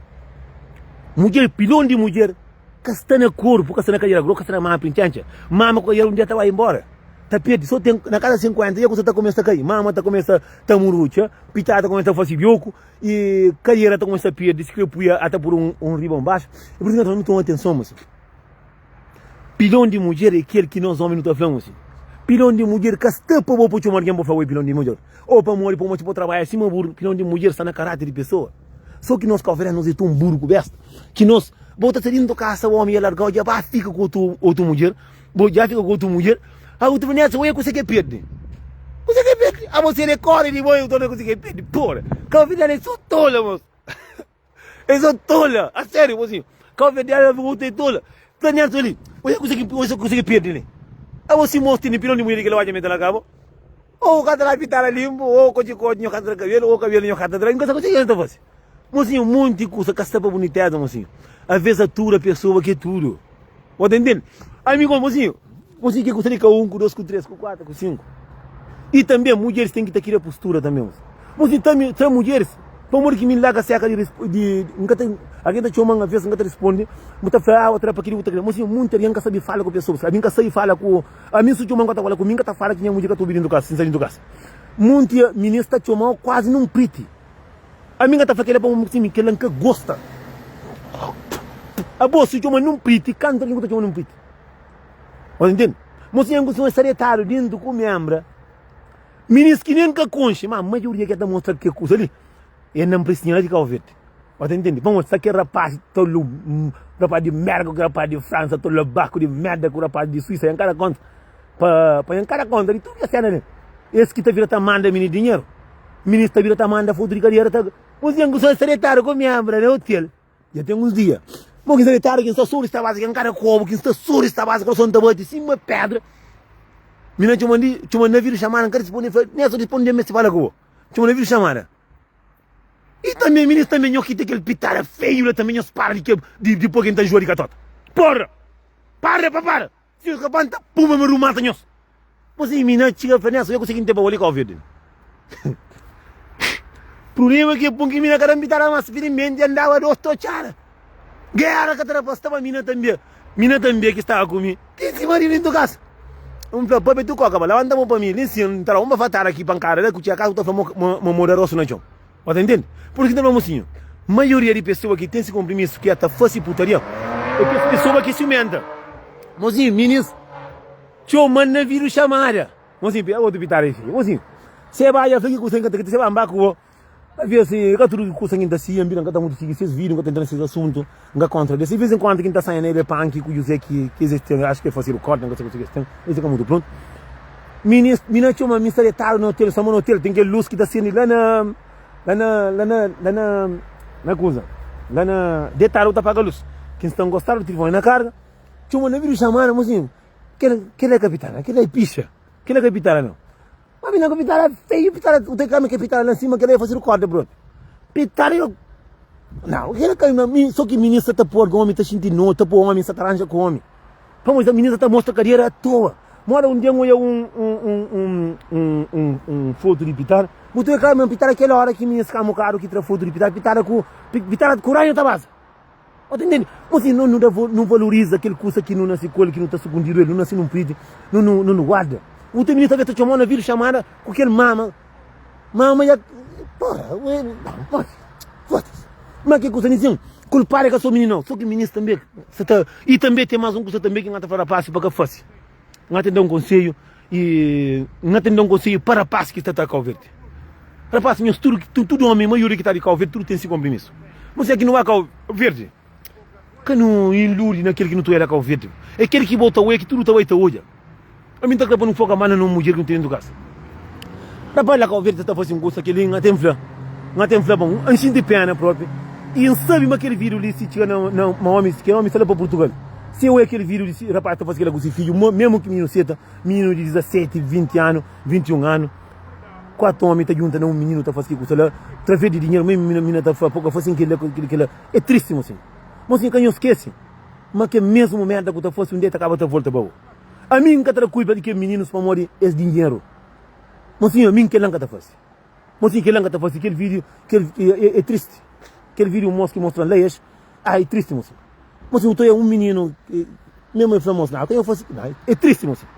mudjer pilon di mudjer ka sta na korpu ka sta na kadera gro ka sta na mama pintxantxa mama ku kadera un dia ta bai embora. Ta perde so ten na kada 50 dia kusa ta kumesa kai mama ta kumesa ta murutxa pita ta kumesa fasi bioku i kariera ta kumesa perde si kre pui ata pur un, un riba un baxu e pur isu ki nu toma atenson mosi pilon di mudjer é kel ki nos omi nu ta fla mosi pilon di mudjer ka sta pa bo pa txoma algen pa fla bo é pilon di mudjer ou pamodi pa mostra pa bo trabadja sima buru pilon di mudjer sta na karáter di pesoa so ki nos kauverdianu nos é ton buru ku besta ki nos bo ta sta dintu kasa omi ya largau dja ba fika ku otu otu mudjer Bo dja fika ku otu mudjer? A otu Vanessa, oia kuse ke perde. Kuse ke perde? A você de kore di bo, eu torna kuse ke perde. Porra, Cabo-Verdiano é só tola, moço. É só tola. A sério, mocinho. Cabo-Verdiano é tola. Fla Nelson ali, oia kuse ke, oia kuse ke perde ali. A você moço tem pilão de mulher que ela vai meter na cabo. Ou cata lá pitara limpo, ou coche coche, nho cata cabelo, ou cabelo nho cata atrás. Nunca sabe o que tá fazendo. Mocinho, monte kusa ka sta pa buniteza, mocinho. Às atura pessoa que é tudo. Bo ta intende? Ami ku mocinho, mocinho ke kusa di ka un, ku dos, ku tres, ku kuatru, ku sinku. I tanbe mudjeris ten ki ta kria postura tanbe, mocinho. Mocinho, ta mi, ta mudjeris, pamodi ki mi larga seka di di, N ka ta, algen ta txoman aves, N ka ta risponde, bu ta fla, ah, otra pa kili bu ta kria. Mocinho, munti algen ka sabi fala ku pesoas, ami N ka sabi fala ku, ami si txoman ka ta fala ku mi, N ka ta fala ki nha mudjer ka ta obi dintu kasa, si N sta dintu kasa. Munti minis ta txomau kuazi nun priti. Ami N ka ta fla kela pamodi si mi kela N ka gosta. Abo si txoma nun priti, kantu algen ku ta txoma nun priti? Bo ta ntende? Mo si N sta detadu dentu ku membra, minis ki nen ka konxe, ma maioria ke ta mostra ke kusa li, e na mpresinha la di Kau Verdi. Bo ta ntende? Pamodi sta kel rapaz tolu, rapaz di Merka ku rapaz di Fransa, tolu baku di merda ku rapaz di Suisa, N ka da konta. Pa pa N ka da konta di tudu kes sena li. Es ki ta bira ta manda minis dinheru. Minis ta bira ta manda fotu di kadera ta Uns dia N sta detadu ku membra na hotel Dja ten uns dia Mo ki N sta detadu ki N sta suri sta basa ki N kada kobu ki N sta suri sta basa korason ta bati sima pedra Mina txoman di txoman na vídeo chamada N ka risponde N fla Nelson risponde N meste fala ku bo Txoman na vídeo chamada I tanbe minis tanbe nho ki ten kel pitada feiu la tanbe nhos para di ke di di poi ken ta jua di katota Porra! Para pa para! Si nhos ka panta, pumba ma rumata nhos. Mos i mina txiga fla Nelson, ya kuse ki N ten pa bo li Kau Verdi? Prubléma ki pun ki mina ka da npitada mas filimenti andaba dos totxada. Géra ka ta da pa staba mina tanbe. Mina tanbe ki staba ku mi ti sima di dentu kasa. N fla, Papia tu koka ba labanta mo pa mi li sin. N ta da un bafatada ki pankada la ku txia kasa ku ta fla mo mo mo da rostu na txon. Bo ta intende? Pur ki N ta fla mosinhu, maioria di pesoa ki ten si konprimisu ki ta fasi putaria é kes pesoa ki siumenta. Mosinhu, minis txoma na vidu xamada. Mosinhu, pega otu pitada i fika. Mosinhu, se ba dja fla ki kusa ki N ka ta kre, se ba N ba ku bo. Avês, ka tudu kusa ki N ta sigi, N bira N ka ta mutu sigi ses vídiu, N ka ta entra na ses asuntu, N ka kontra des. Di vês en kuandu ki N ta sanha na el é panki ku Juzé ki es ten, axu ki é fase rikórdi, N ka sabe kuse ki es ten, es é ka mutu prontu. Minis, mina txoma mi, sta detadu na otel, sta ma na otel ten kel lus ki ta sende la na, la na, la na, la na, na kuza, la na, detadu ta paga lus, ki N sta ngostadu di tilifoni na karga, txoma na vídiu xamada, mosinhu, kel, kel é ka pitara, kel é pixa, kel é ka pitara nau. Ma mi na pitada feio, pitada, o te kama ke pitada lá em cima, que ele ia fazer o corda, bro. Pitada eu. Não, ele caiu na mim, só que menina tá pôr homem, tá sentindo nojo, tá pôr homem, tá arranja com homem. Pamodi a menina tá mostra cadeira à toa. Mora um dia eu olhei um um um um um um um foto de pitada. Botou claro, mas pitada aquela hora que menina fica mocado que tra foto de pitada, pitada com pitada com raio tá base. Bo ta intende? Bo si no, no da, no valoriza kel kusa ki no nasi ku el, ki no ta sukundidu el, no nasi nun pridi, no, no, no, no guarda. Utu mininu talvez ta txomau na vídeo chamada ku kel mama, mama ya, porra, ué, não, pode, foda-se. Ma ke kusa nisin, kulpadu é ka so mininu nau, so ki minis tanbe sa ta, i tanbe ten mas un kusa tanbe ki N ta fla rapasi pa ka fasi. N ta da un konselhu i N ta da un konselhu pa rapasi ki sta ta Kau Verdi. Rapaz, nhos tudu, tudu omi, maioria ki ta di Kau Verdi, tudu ten si konprimisu. Mo se ki nu ba Kau Verdi, ka nu iludi na kel ki nu ta oja la Kau Verdi. É kel ki bo ta oja ki tudu ta bai ta oja. Ami N ta kre pa nu foka más na no mudjer ki nu ten dentu kasa. Rapaz la Kau Verdi ta fasi un kusa kel-li N ate N fla, N ate N fla bon, N xinti pena propi. I N sabi ma kel vídiu li si txiga na, na, ma omi, kel omi sta la pa Purtugal. Si e oja kel vídiu di si rapaz ta fasi kila ku si fidju, memu ki mininu seta, mininu di 17, 20 anu, 21 anu. 4 omi ta djunta na un mininu ta fasi ki kusa la traves di dinheru mesmu mina mina ta fla po ka fasi kila kila kila é tristi mosinhu mosinhu ka nhos skesi ma kel mesmu merda ku ta fasi un dia ta kaba ta volta pa bo ami nka ta da kulpa di kel mininus pamodi es dinheru mosinhu ami kila nka ta fasi mosinhu kila nka ta fasi kel video kel é tristi kel video mos ki mostran la es Ah é triste mocinho Mocinho tu é um menino Mesmo ele fla moço Não, eu faço Não, é triste mocinho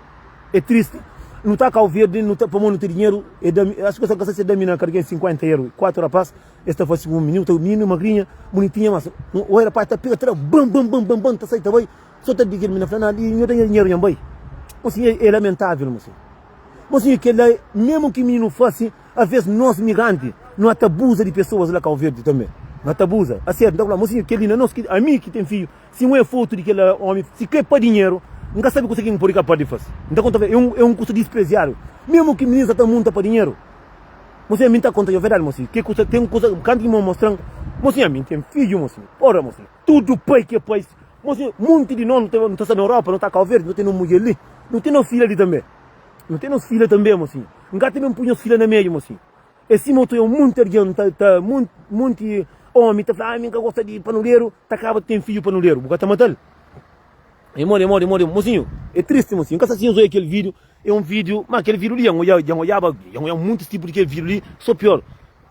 É triste Não tá Cabo Verde não tá, pamodi não tem dinheiro é da, Acho que essa casa é da mina Carguei 50 euros Quatro rapaz Esta faz um menino Tá um menino magrinha Bonitinha mas O rapaz tá pega Tra bam bam bam bam bam Tá sai tá vai Só tá de mina fla Não, não tem dinheiro não vai Mocinho é, é lamentável mocinho Mocinho que lá Mesmo que menino faça A ves nos migranti nu ata abuza di pesoas la Kau Verdi tanbe. Nu ata abuza. A sériu, N ta fla, mosinhu, kel-li na nos ki, ami ki ten fidju, si N oia fotu di kel omi, si kre pa dinheru, N ka sabe kusa ki N pode kapaz di fase. N ta konta é un, é un kusa dispreziadu. Memu ki mininus ata munta pa dinheru. Mosinhu, ami N ta konta nho verdadi, mosinhu, ke kusa, ten kusa, kantu ki mo mostra-m, mosinhu, ami N ten fidju, mosinhu, pora, mosinhu, tudu pai ki é pai, mosinhu, munti di nos nu ta, nu ta sta na Europa, nu ta Kau Verdi, nu ten un mudjer li, nu ten nos filha li tanbe. Nu ten nos filha tanbe, mosinhu. N ka ta ben pui nhos filha na meiu, mosinhu. É sima otu é un monti algen ta ta monti omi ta fla, ah, mi N ka gosta di panuleru, ta kaba ten fidju panuleru, bu ka ta matal? É modi, é modi, é modi, mosinhu, é tristi, mosinhu. N ka sa si nhos oia kel vídiu, é un vídiu, ma kel vídiu li dja N oia, dja N oiaba, dja N oia muntis tipu di kel vídiu li, so pior.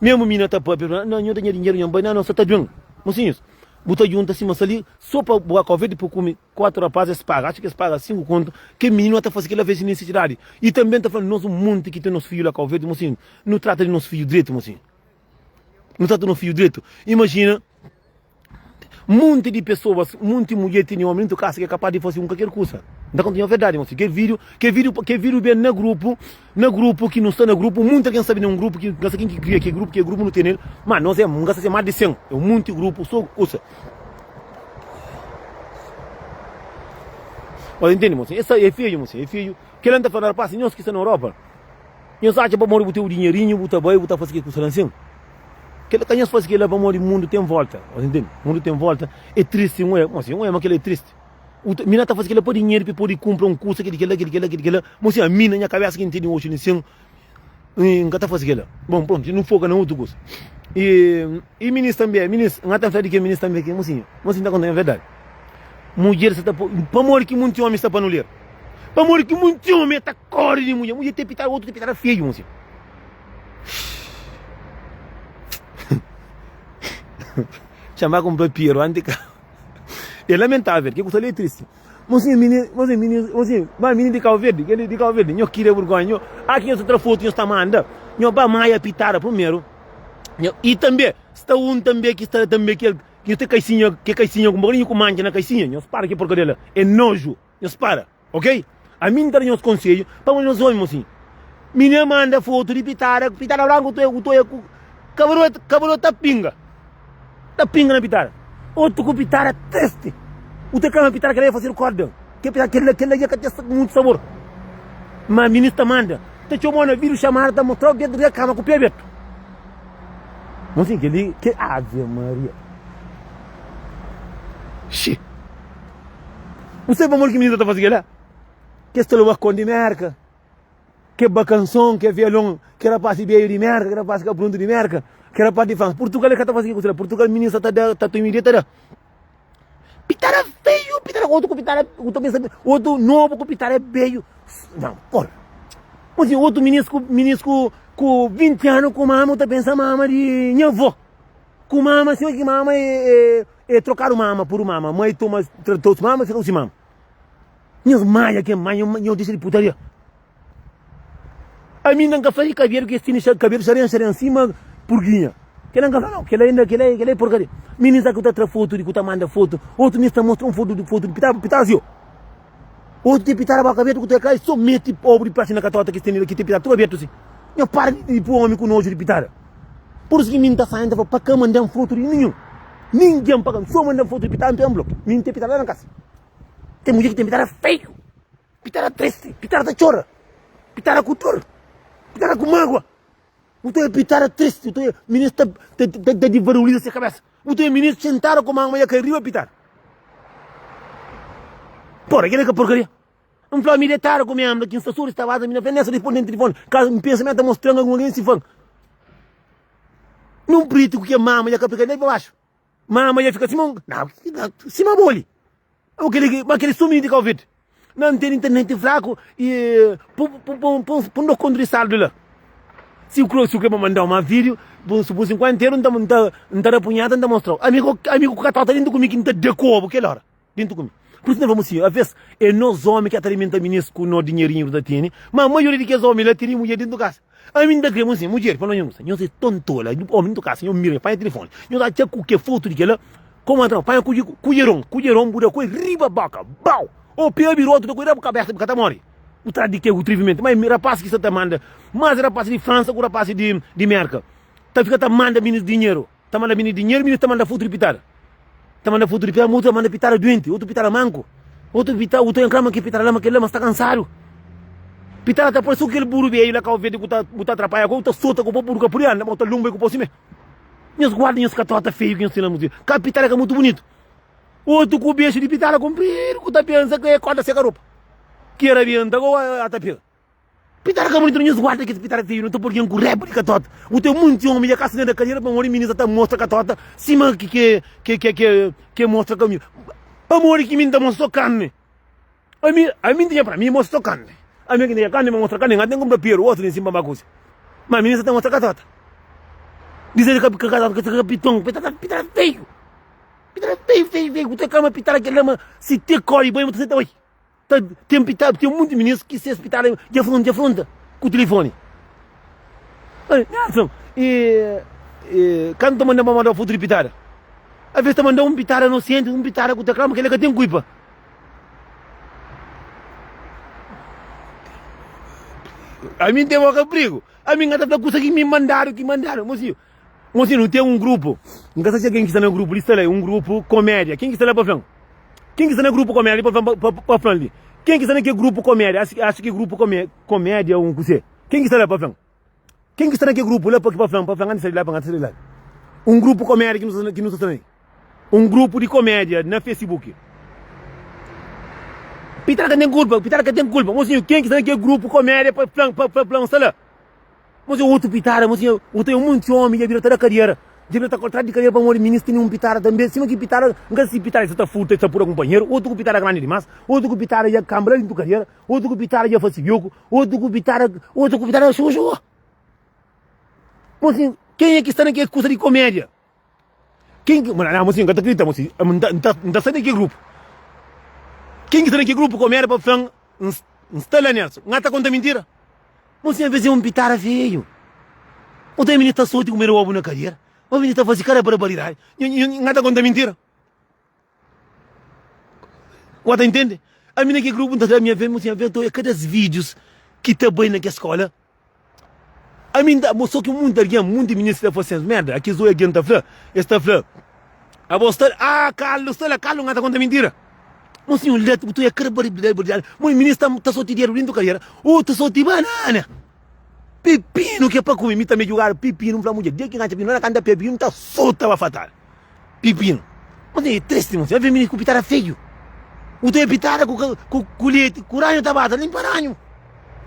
Mesmu mina ta papia, fla, na, nho da nha dinheru, nha bai, na, na, sa ta ben. Mosinhus, bu ta djunta sima sa li, so pa bu ka verde pa kume. 4 rapaz es paga, acho ki es paga 5 konto, kel mininu ata fase kila vez nesesidadi. I tanbe nta fla nos un monti ki ten nos fidju la Kau Verdi, mosinhu, nu trata di nos fidju dretu, mosinhu. Nu trata nos fidju dretu. Imajina monti di pesoas, monti mudjer tene omi dentu kasa ki é kapaz di fase un kalker kusa. Nta konta nho verdadi, mosinhu. Kel video, kel video, kel video ben na grupu, na grupu ki nu sta na grupu, munti algen sabe na un grupu ki nka sa ken ki kria kel grupu, kel grupu nu tene el, ma nos é, nka sa si é mas di 100, é un monti grupu, so kusa. Mas entende, mocinho? Essa é feio, mocinho, é feio. Que ela tá falando, rapaz, nós que está na Europa, nós acha para morrer, botar o dinheirinho, botar banho, botar fazer que custa assim. Que ela nós faz que ela para morrer, mundo tem volta. Você entende? Mundo tem volta. É triste, não é? Mocinho, não é, mas que ela é triste. O mina tá fazendo que ela pode dinheiro para poder comprar um curso, aquele, aquele, aquele, aquele, aquele. Mocinho, a mina, minha cabeça que entende hoje, assim, N ka ta fase kela. Bon, prontu, nu foka na otu kusa. I, i minis tanbe, minis, N ka ta fla di ke minis tanbe ke mosinhu. Mosinhu ta konta nha verdadi. Mudjer sa ta po, pamodi ki munti omi sta pa nuler? Pamodi ki munti omi ta kori di mudjer? Mudjer ta pitadu, otu ta pitadu feju, mosinhu. Txan ba kunpra piru anti ka. É lamentável, ke ku sta li é tristi. Mosinhu mini, mosinhu mini, mosinhu, ba mini di Cabo Verde, kel di Cabo Verde, nho kria burgonha, nho, ah ki nho ta tra fotu nho sta manda, nho ba maia pitada primeru, nho, i tanbe sta un tanbe ki sta tanbe kel, ki nho ten kaisinha, ke kaisinha ku un bokadinhu ku mantxa na kaisinha, nho para ke porkaria la, é noju. Nhos para, ok? Ami N ta da nhos konsedju pamodi nhos omi, mosinhu. Minina manda fotu di pitada, pitada branku ku toia ku toia ku kabelu kabelu ta pinga, ta pinga na pitada. Otu ku pitada tristi. U ta kama pitada kela ia fazedu korda. Ke pitada kela kela ia ka ten mutu sabor. Ma minis ta manda, ta txomau na video chamada ta mostrau dentu di kama ku pe abertu. Mosinhu keli ke ave maria. Xi. Bu sabe pamodi ki minina ta faze kela? Kes ta leba kon di Merka, ke bakanson, ke violon, ke rapaz di beju di Merka, ke rapaz ka prontu di Merka, ke rapaz di Fransa. Purtugal e ka ta faze ke kusa la. Purtugal minina sa ta da, ta toma ideia ta da. Pitada feio, pitada otu ku pitada, ku ta pensa, otu nobu ku pitada beju. Não, porra. Mas otu minis ku minis ku ku 20 anu ku mama, ta pensa mama di nha avó. Ku mama, sima ki mama e, e E trokadu mama pur mama, mai toma tratou mama fika ku si mama. Nhos maia ke maia, nhos dixa di putaria. Ami inda nka fla di kabelu ki es tene kabelu xaren xaren sima purguinha. Kela nka fla nau, kela inda kela kela é porkaria. Minis la ku ta tra fotu di ku ta manda fotu, otu minis ta mostra un fotu di fotu di pitara pitara si o. Otu te pitara boka abertu ku ta kai so meti obu di plasti na katota ki tene ki te pitara tudu abertu si. Nho para di pui omi ku noju di pitara. Pur isu ki mi nta sai nta fla pa ka mandan fotu di ninhun. Ningen pa ka so mandan fotu di pitara nta blokia. Mi nte pitara la na kasa. Ten mudjer ki ten pitara feiu, pitara tristi, pitara ta txora, pitara ku dor, pitara ku magua. Bu ta pitara tristi, bu ta minis ta ta ta divaruliza se kabesa. Bu ta minis sentadu ku manga ma ya kai riba pitara. Porra, kila ka porkaria. N fla mi detadu ku mi amda ki N sta suri sta baza mi na fla nessa responde na telefone. Ka N pensa mi ta mostran algun algen si fan. Num priti ku ke mama ya ka pika nem pa baxu. Mama ya fika sima un, sima boli. Ma keli, ma keli sumi di Cabo Verde. Na N tene internet fraku i pun do konta di saldu la. Si u kre, si u kre pa mandau ma video, pun si pun 50 euro, N ta, N ta, N ta da punheta, N ta mostrau. Ami ku, ami ku katota dintu ku mi ki N ta da kobu kel ora, dintu ku mi. Pur isu N ta fla si, aves é nos omi ki ta alimenta minis ku no dinherinhu ki no ta tene, ma maioria di kes omi la tene mudjer dintu kasa. Ami N ta kre, si, mudjer, fala nhos, nhos é tontola, omi dintu kasa, nhos mira, panha telefoni, nhos atxa ku ke fotu di kela, Komu atra panha kudjeron, kudjeron bu da ku el riba boka, bau! O pia birotu da ku el riba kabesa, bu ka ta mori. Bu tra di ke ku trivimentu. Ma rapas ki sta ta manda, mas rapas di Fransa ku rapas di di Merka, ta fika ta manda minis dinheru, ta manda minis dinheru, minis ta manda fotu di pitada. Ta manda fotu di pitada, ma otu ta manda pitada duenti, otu pitada manku, otu pitada, otu ta nklama ki pitada la, ma kel la ma sta kansadu. Pitada ta parse ku kel buru beju la Kau Verdi ku ta bu ta atrapaia ku el, bu ta sota ku po, buru ka pudi anda, ma bu ta lunba el ku po sime. Nhos guarda nhos katota feiu ki nhos ten na mutu. Ka pitala ka mutu bunitu. Otu ku bexu di pitala kunpridu ku ta pensa ka e korda seka ropa. Ki e rabienta go a ta pega. Pitala ka bunitu nhos guarda kes pitala feiu no ta poi algen ku raiba di katota. Bu ten munti omi dja kasa na kadera pamodi minis ta mostra katota sima ki ke ke ke ke mostra kaminhu. Pamodi ki mi nta mostra so karni. Ami, ami tinha pra mi mostra carne. Ami ki tinha carne, ma mostra carne, nga tem compra piero, outro nem simpa makusi. Ma mi ta mostra catota. Dizer que que que que piton, pitata, pitata feio. Pitata feio, feio, feio. Kuta kama pitara que lama, se te corre banho, você tá oi. Tá tem pitata, tem muito ministro que se pitara de afronta, de afronta com o telefone. Nelson, e, e quando tu manda mandar foto de pitara? Às vezes tu manda um pitara inocente, um pitara que te clama que ele que tem culpa. Ami N ten boka prigu. Ami N ka ta fla kusa ki mi mandadu ki mandadu. Mosinhu, mosinhu, nu ten un grupu. N ka sa si algen ki sta na grupu li sta la. Un grupu komédia. Ken ki sta la pa fla-m? Ken ki sta na grupu komédia li pa fla-m pa, pa fla-m li? Ken ki sta na kel grupu komédia? Asu, asu ki grupu komé, komédia un kuse. Ken ki sta la pa fla-m? Ken ki sta na kel grupu la pa pa fla-m, pa fla-m antis di sai di la, pa N ka ta sai di la. Un grupu komédia ki nu sta, ki nu sta na el. Un grupu di komédia na Facebook. Pitara ka ten kulpa, Pitara ka ten kulpa. Mosinhu, ken ki sta na kel grupu komédia pa fla-m, pa fla-m sta la? Mosinhu, otu Pitara, mosinhu, otu é monti omi dja bira ta da kadiera. Dja bira ta kortadu di kadiera pamodi minis tene un Pitara tanbe. Sima ki Pitara, N ka si Pitara sa ta furta, sa pura kunpanheru. Otu ku Pitara grandi dimas, otu ku Pitara dja kanba la dintu kadiera, otu ku Pitara dja fasi bioku, otu ku Pitara, otu ku Pitara xuxu. Mosinhu, kenha ki sta na kel kusa di komédia? Ken ki, ma mosinhu, N ka ta kridita mosinhu, N ta, N ta sta na ki grupu? Ken ki sta na ki grupu ku mi era pa fla-m N sta la Nelson? N ka ta konta mintira? Mosinhu, avês é un pitara feiu. Otu é mininu ta soti ku mera obu na kadera. Otu mininu ta fase kada barbaridadi. N ka ta konta mintira? Bo ta intende? Ami na ki grupu N ta fla minha vez, mosinhu, avês ta oia kada es vídius ki ta bai na kes skola. Ami N ta, so ki munti algen, munti mininu si ta fase es merda, akis oi algen ta fla, es ta fla, abo sta, ah, Carlos sta la, Carlos nga ta konta mintira. Mosinhu la, bu ta oia kada barbaridadi, mo mininu sta ta soti dedu dentu kadera, o ta soti banana, pipinu ke pa kume, mi tanbe jugadu pipinu, N fla mudjer, dia ki N atxa pipinu la na kanta pipinu, N ta sota bafatada. Pipinu. Mas é triste, mocinho. Avê menino ku pitada feio. O teu é pitada ku ku ku leite, ku ranho ta bata, limpa ranho.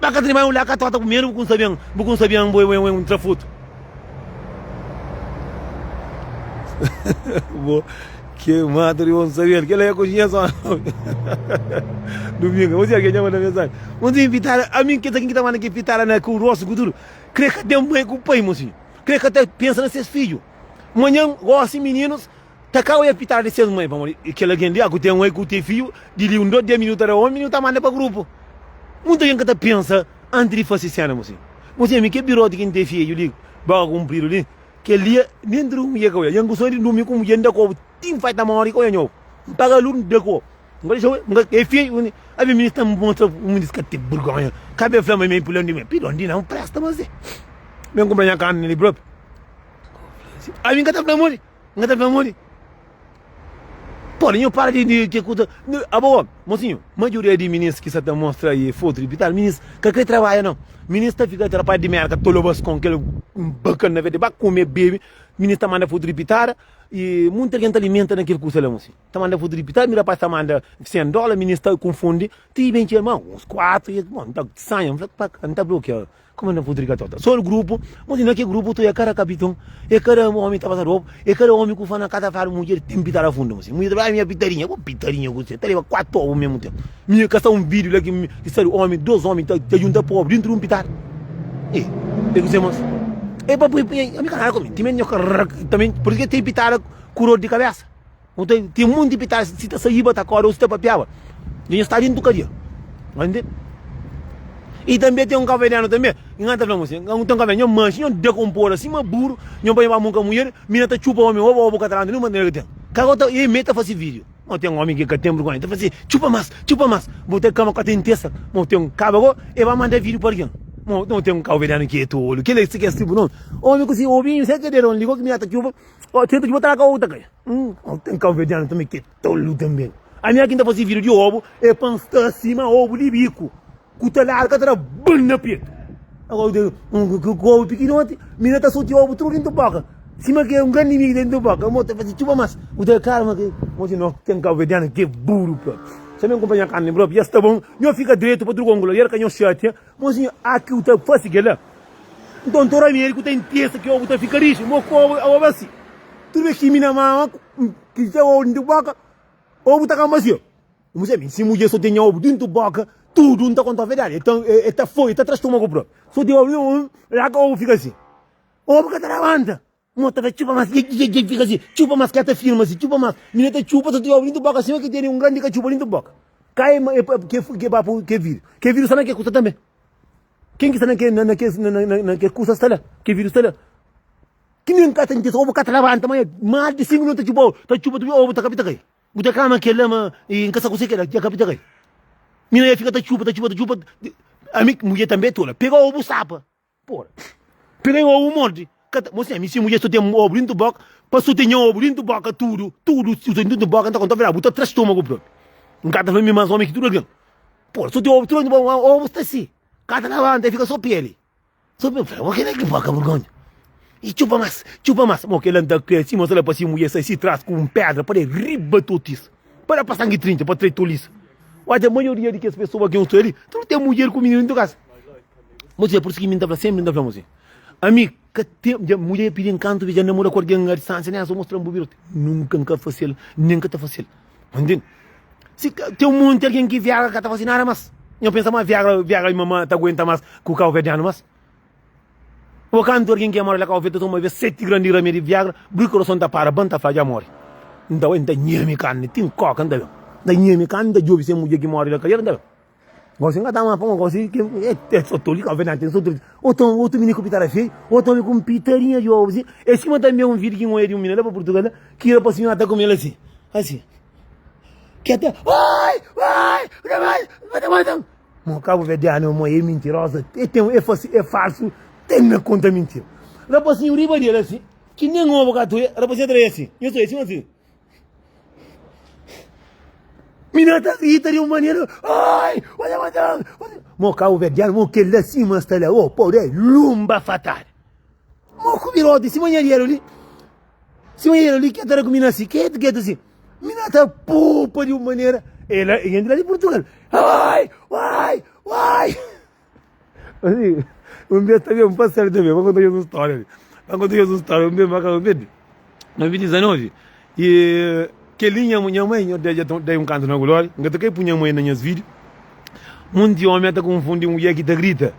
Ba ka tene lá ka tota primeiro, bu kunsa bem, bu kunsa bem, boi boi um trafuto. Bo que mata de bom saber, que ela é cozinha só. Domingo, você alguém chama na mensagem. Mocinho pitada, a mim que tá quem que tá mandando que pitada na com o rosto com tudo. Crê que tem mãe com pai, mocinho. Crê que até pensa na seus filhos. Manhan gosi mininus ta ka oia pitada di ses mai pamodi kel algen li ku ten oi ku ten fiju di li un dos dia mininu ta da omi mininu ta manda pa grupu munta algen ka ta pensa anti di fasi sena mosi mosi ami ke biroti ki N ten fiju li boka kunpridu li kel dia nen tudu mudjer ka oia nha N ku sonha di durmi ku mudjer N da kobu ti N fai ta mori ka oia nhobu N paga lus N da kobu N ka dexa oia N ka e fiju abi minis ta mostra minis ka ten burgonha ka be fla ma mi pulon di mi pidon di na presta ma se ben kunpra nha karni li propi. Ami N ka ta fla modi, N ka ta fla modi. Pode, nho para di di ke kuza. Abo, mosinhu, maioria di minis ki sa ta mostra aí foto di pital, minis ka kre trabalha não. Minis ta fika atrapalha di merka, tolobas com kel bakan na verde, ba kume, bebe. Minis ta manda foto di pitada e munta algen ta alimenta na kel kuza la, mosinhu. Ta manda foto di pitada, mi rapaz ta manda 100 dola, minis ta konfundi, ti ben txeu, ma uns 4, e bon, ta sanha, N fla, pa, N ta blokia. Kuma na pudi ka tota sol grupu, mas na ki grupu tu e kada kapiton, e kada omi ta pasa ropa, e kada omi ku fana kata fala mudjer ten pitada fundu mas mudjer ta fala ai minha pitadinha, bo pitadinha ku se ta leba 4 obu mesmu tempu. Mi ka sta un video la ki ki sta omi, dos omi ta ta junta pa obu dentru di un pitada. E e kuse mas? E pa pui ami ka nada ku mi, timenti nho ka tambi por isso ke ten pitada ku dor di kabesa. Bo ta ten monti pitada si ta saiba ta kore ou si ta papiaba dja nha sta dentu kadia ntende i tanbe ten un kabuverdianu tanbe nha ta fla-m asin ten un kabuverdianu nho manxi nho da konpora sima buru nho bai ba munka mudjer mina ta txupa omi oba oba ka ta lanta ninhun manera ki ten ka ta e me ta fasi video ma ten omi ki ka ten burgonha ta fasi txupa mas txupa mas bo ta kama ka ten tesa mo ten kaba go e ba manda video pa algin mo ten un kabuverdianu ki e tolu kila si ke si bu no omi ku si obinhu se kaderon li go ki mina ta txupa tenta txupa ta la ka obu ta kai. Hum, ten kauverdianu tanbe ki é tolu tanbe. Ami aki N ta fase vídiu di obu, é pa N sta sima obu di biku, ku ta larga ta da bum na petu. Agora, ku obu pikinoti, mi na ta soti obu tudu dentu boka, sima ki é un grandi amigu dentu boka. Mo ta fase txuba mas, bu ta kara ma ki, mo si no, ten kauverdianu ki é buru propi. Xa ben kunpanha karni propi, dja sta bon, nho fika dretu pa tudu kongu la, yera ka nho xatia. Mozinho, a ki u ta fase kel-la? Nton, tora médiku ta intesa ki obu ta fika rixu. Mo ku obu, obu asi. Tudu bes ki mi na mama, ki ta obu dintu boka, obu ta kamba asi. Mo sabe, si mudjer so ten nha obu dintu boka, tudu N ta konta verdadi. E ta, e ta foi, e ta tra stomagu propi. So ten obu, la ka obu fika asi. Obu ka ta labanta. Mo ta fla txupa mas, dje fika si, txupa mas, ka ta firma si, txupa mas. Mina ta txupa, ta txupa dintu boka sima ki tene un grandi katxupa dintu boka. Ka e ke ke papu ke vidu. Ke vidu sta na ke kusa tanbe. Ken ki sta na ke na ke na ke kusa sta la, ke vidu sta la. Ki nen ka ta ntende, obu ka ta labanta ma mas di 5 minutu ta txupa, ta txupa ta obu ta kapita kai. Bu ta kama kel-la ma N ka sa kuse kel-la dja kapita kai. Mina ya fika ta txupa ta txupa ta txupa ami mudjer tanbe tola pega obu sapa. Pora. Pega nha obu morde. Ka ta, mosinha, mi si mudjer so ten obu dintu boka, pa so ten nha obu dintu boka tudu, tudu si so dintu boka, N ta konta verdadi, bu ta tra stomagu propi. N ka ta fla mi mas omi ki tudu algen. Pora, so ten obu tudu dintu boka, obu sta si. Ka ta labanta, e fika so peli. So peli, fla, kila ki boka burgonha. I txupa mas, txupa mas. Mo kila N ta kre si mosa la pa si mudjer sai si tras ku un pedra pa da riba totis. Pa da pa sangi trinca, pa trai tolisa. Odja, maioria di kes pesoa ki N sta li, tudu ten mudjer ku mininu dintu kasa. Mosi, é pur isu ki mi N ta fla sénpri, N ta fla mosi, ami ka ten, dja mudjer pidi-m kantu bês, dja N namora ku algen a distánsia, nen so mostra-m bu biroti. Nunka N ka fase-l, nen N ka ta fase-l. Ntende? Si ka, ten un monti algen ki viagra ka ta fase nada más. Nho pensa ma viagra, viagra ma ta aguenta más ku kauverdianu más? Bo kantu algen ki móre la Kau Verde ta toma 7 gran di ramedi Viagra, bri kurason ta para, ban ta fla dja móre. N ta bai, N ta nheme karni, tin koka, N ta ben. N ta nheme karni, N ta djobe se mudjer ki móre la kadera, N ta ben. Gosi N ka ta ama pamodi gosi ke é so toli Kau Verde ten so toli. Otu otu mininu ku pitara feiu, otu omi ku un pitarinha di obu si. É sima tanbe un vídiu ki N oia di un minina la pa Purtugal la, ki rapasinhu la ta kume-l asi, asi. Ki ta, ai, ai, mata, mata. Mo cabo verdiano mo é mintirosa é tem é fasi é falso tem na conta mentira rapazinho riba dele assim que nem ovo ka tu rapazinho atrás assim eu sou assim assim mina ta grita de uma maneira ai olha olha mo cabo verdiano mo que lá cima está lá oh pô é lumba fatal mo ku birote cima nha dinheiro ali Sima el li ke ta da ku mina si, ketu ketu si. Mina ta pupa di un manera, el e entra di Purtugal. Ai, ai, ai. Asi, un bes ta ben, un pasal ta ben, pa konta nhos un storia li. Pa konta nhos un storia, un bes ma ka ben. 2019, e kel-li nha nha mãe, nho dja da un kantu na glória, N ka ta kai pui nha mãe na nhas vídiu. Munti omi ta konfundi mudjer ki ta grita.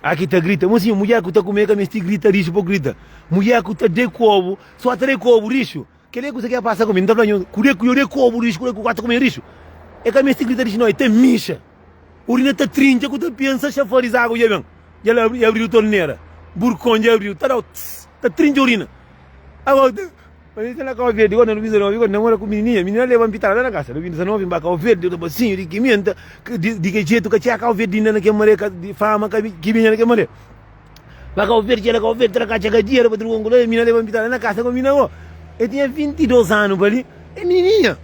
A ki ta grita, mosinhu, mudjer ku ta kume ka mesti grita rixu pa grita. Mudjer ku ta dei ku obu, so ta dei ku obu rixu. Keli é kusa ki a pasa ku mi. N ta fla nho, kude ku yo dei ku obu rixu, kude ku ka ta kume rixu. E ka mesti grita rixu no, e ta mixa. Urina ta trinca ku ta pensa xafaris agu dja ben. Dja la abriu tornera, burkon dja abriu, ta dau tss, ta trinca urina. Agora Ma mi sta na Kau Verdi, gó na 2019, gó namora ku minininha, minina leba-m pitada la na kasa. 2019 N ba Kau Verdi, rapasinhu di kimenta, di ke jetu ka txega Kau Verdi inda na kel maré, ka di fama ka ki binha na kel maré. Ba Kau Verdi, txega Kau Verdi, tra katxa kadia, pa truka un kula, minina leba-m pitada la na kasa, gó minina gó, e tinha 22 anu pa li, e minininha.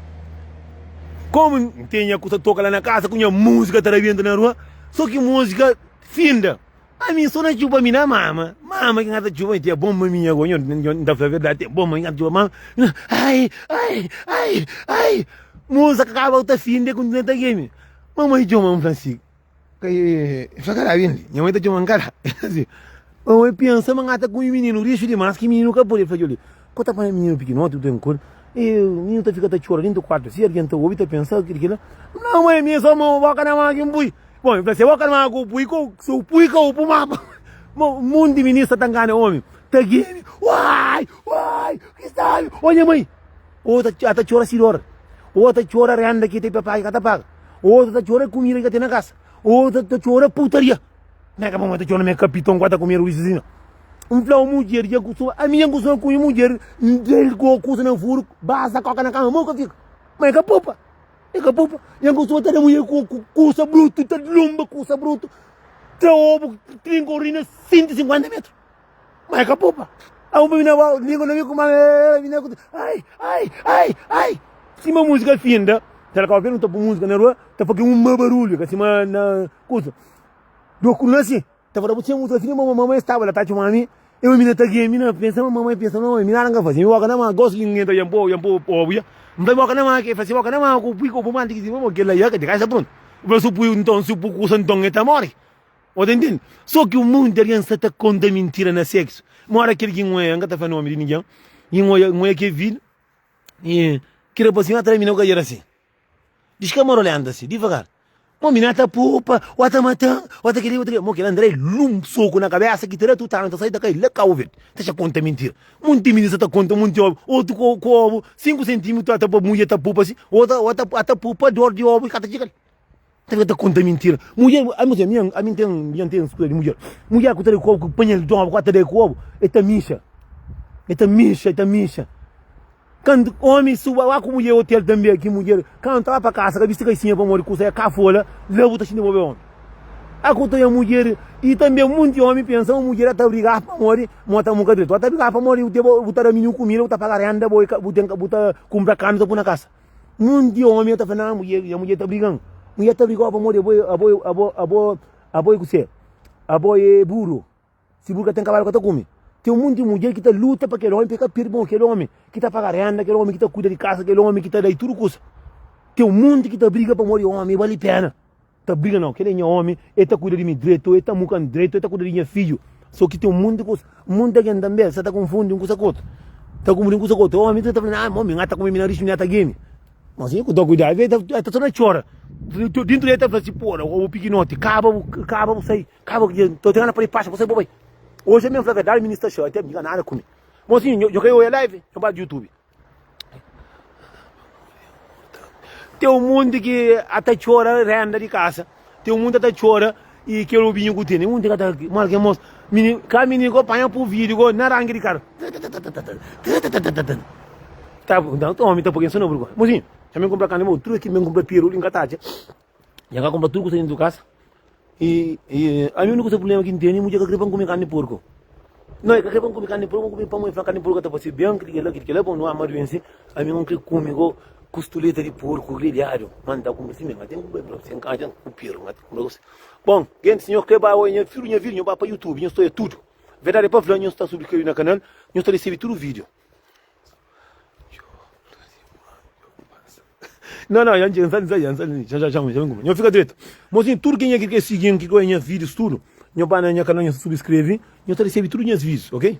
Komu N tinha kusa toka la na kasa ku nha múzika ta rabenta na rua, so ki múzika finda. Ami so na txupa mi na mama Mama ki ngata txupa mi Tia bon maminha go Nho N ta fla verdadi Tia bon mami ngata txupa mama Ai ai ai ai Musa ka kaba ta finde kontinua ta geme Mamai txoma-m fla si E fla kara bindi Nha mai ta txoma-m kara E fla si Mamai pensa ma ngata kume mininu rixu dimas ki mininu ka pode E fla djoli Ko ta panha mininu pikinoti bu ten kol E mininu ta fika ta txora dintu kuartu Si algen ta obi ta pensa kila kila Nau mai mi so ma boka na ma ki N pui Bom, el fla, se boka ma ku pui ko, se u pui ka u pu mapa. Mo, munti minista ta ngana omi, ta geme, uai, uai, ki sabi, o nha mai. O ta, ta txora si dor, o ta txora renda ki ten pa paga ki ka ta paga, o ta txora kumida ki ka ten na kasa, o ta txora putaria. Meka pa ta txora me kapiton ku ta kume ruizina. N fla un mudjer dja kustuma, ami dja N kustuma kume mudjer, N del ku kusa na furu, baza koka na kama, mo ka fika. Ma e ka pupa. E ka pupa. Nha kustuma ta da mulher ku kusa brutu, ta lumba kusa brutu, tra obu, trinka orina 150 metru. Ma e ka pupa. A uma mina ba, língua na mi kuma, mina ku, ai, ai, ai, ai. Sima música finda, se ela ka ouvir, não ta pôr música na rua, ta fazer um barulho, ka sima na kusa. Do ku nasi. Ta fala bu tinha mutu afim ma mamãe estaba la ta txoma mi e mi na ta geme na pensa ma mamãe pensa ma mi nada nka faze mi boka na ma gosi ki ngenta yan po yan po obu ya nta boka na ma ke fase boka na ma ku pui ku bu mante ki ma kela ya ka di kaisa pronto fla su pui nton su pui kusa nton e ta more o ta intende so ki un monti algen sa ta konta mintira na sexo mora kel ki n'oia nka ta fla nomi di ningen i n'oia n'oia ke vida i ki rapasinhu atra mi na ka era asi. Diskamarolenta si, divagar. Mo mina ta pupa, o ta matan, o ta keli, o ta keli. Mo kel André lum soku na kabesa ki ta da tutanu ta sai ta kai la Cabo Verde. Ta xa konta mintira. Munti minisa ta konta munti obu, otu ku ku obu 5 sentimetru ta pa mudjer ta pupa si, ota ota ata pupa dor di obu i ka ta txiga li. Ta fika ta konta mintira. Mudjer, ami ami ami ten mi ten skuda di mudjer. Mudjer ku ta da ku obu ku panha di obu ku ta da ku obu, e ta mixa. E ta mixa, e ta mixa. Kantu omi suba ba ku mudjer otel tanbe ki mudjer kantu ta ba pa kasa ka bisti kaisinha pamodi kusa é ka fola la bu ta xinti bo be omi a ku ta nha mudjer i tanbe munti omi pensa ma mudjer ta briga pamodi mo ta muka dretu ta briga pamodi bu te bu ta da mininu kumida bu ta paga renda bo bu ten bu ta kumpra kamisa pui na kasa munti omi ta fla na mudjer nha mudjer ta brigan mudjer ta brigau pamodi abo abo abo abo abo é kuse abo é buru. Si bu ka ten kabalu ka ta kume. Ten un monti mudjer ki ta luta pa kel omi pa e ka pirdi. Bon, kel omi ki ta paga renda, kel omi ki ta kuida di kasa, kel omi ki ta da-i tudu kusa. Ten un monti ki ta briga pamodi omi bali pena. Ta briga nau, kel é nha omi, el ta kuida di mi dretu, el ta muka-m dretu, el ta kuida di nha fidju. So ki ten un monti kusa. Un monti algen tanbe sa ta konfundi un kusa ku otu. Ta konfundi un kusa ku otu. Omi ta fla, ah, omi, N ta kume mi na rixu, mi na ta geme. Mas si ku ta kuidadu, el ta torna txora. Dintu di el ta fla si, pora, obu pikinoti, kaba bu, kaba bu sai. Kaba ki dja, ta gana pa di pasa, bu sai bu bai. Oji ami N fla verdadi mi sta xatia mi ka nada ku mi. Mosinhu nho ka oia live nho ba di youtube. Tem um monte ki a ta txora renda di kasa tem um monte a ta txora i kel obinhu ku tene um ka ta mal ke mos mini ka mini ko panha pu video ko na ranki di karu ta omi ta poi so na burgonha mosinhu ami kumpra karni bo tudu ki mi kumpra peru li nka ta atxa. Nha ka kunpra tudu kusa dentu kasa i i ami uniku prublema ki N tene mudjer ka kre pa N kume karni di porku. No, e ka kre pa N kume karni di porku, N kume pamodi e fla karni di porku ka ta fase ben, kili kila, kili kila, bon nu ama duense, ami N kre kume go kustuleta di porku grelhadu, ma N ta kume si mesmu, N ten ku sen kanja ku peru, N ta kume gosi. Bon, gentis, nhos kre ba oia nha fidju, nha vida, nhos ba pa youtube, nhos ta oia tudu. Verdadi é pa fla, nhos ta subskrebe na kanal, nhos ta resebe tudu video. Não, não, já já já já já já já fica direito. Mocinho, tudo quem é que quer seguir, que quer minha vídeos, tudo. Nho ba na nha canal, nho subscreve, nho ta recebe tudo nhas vídeos, ok?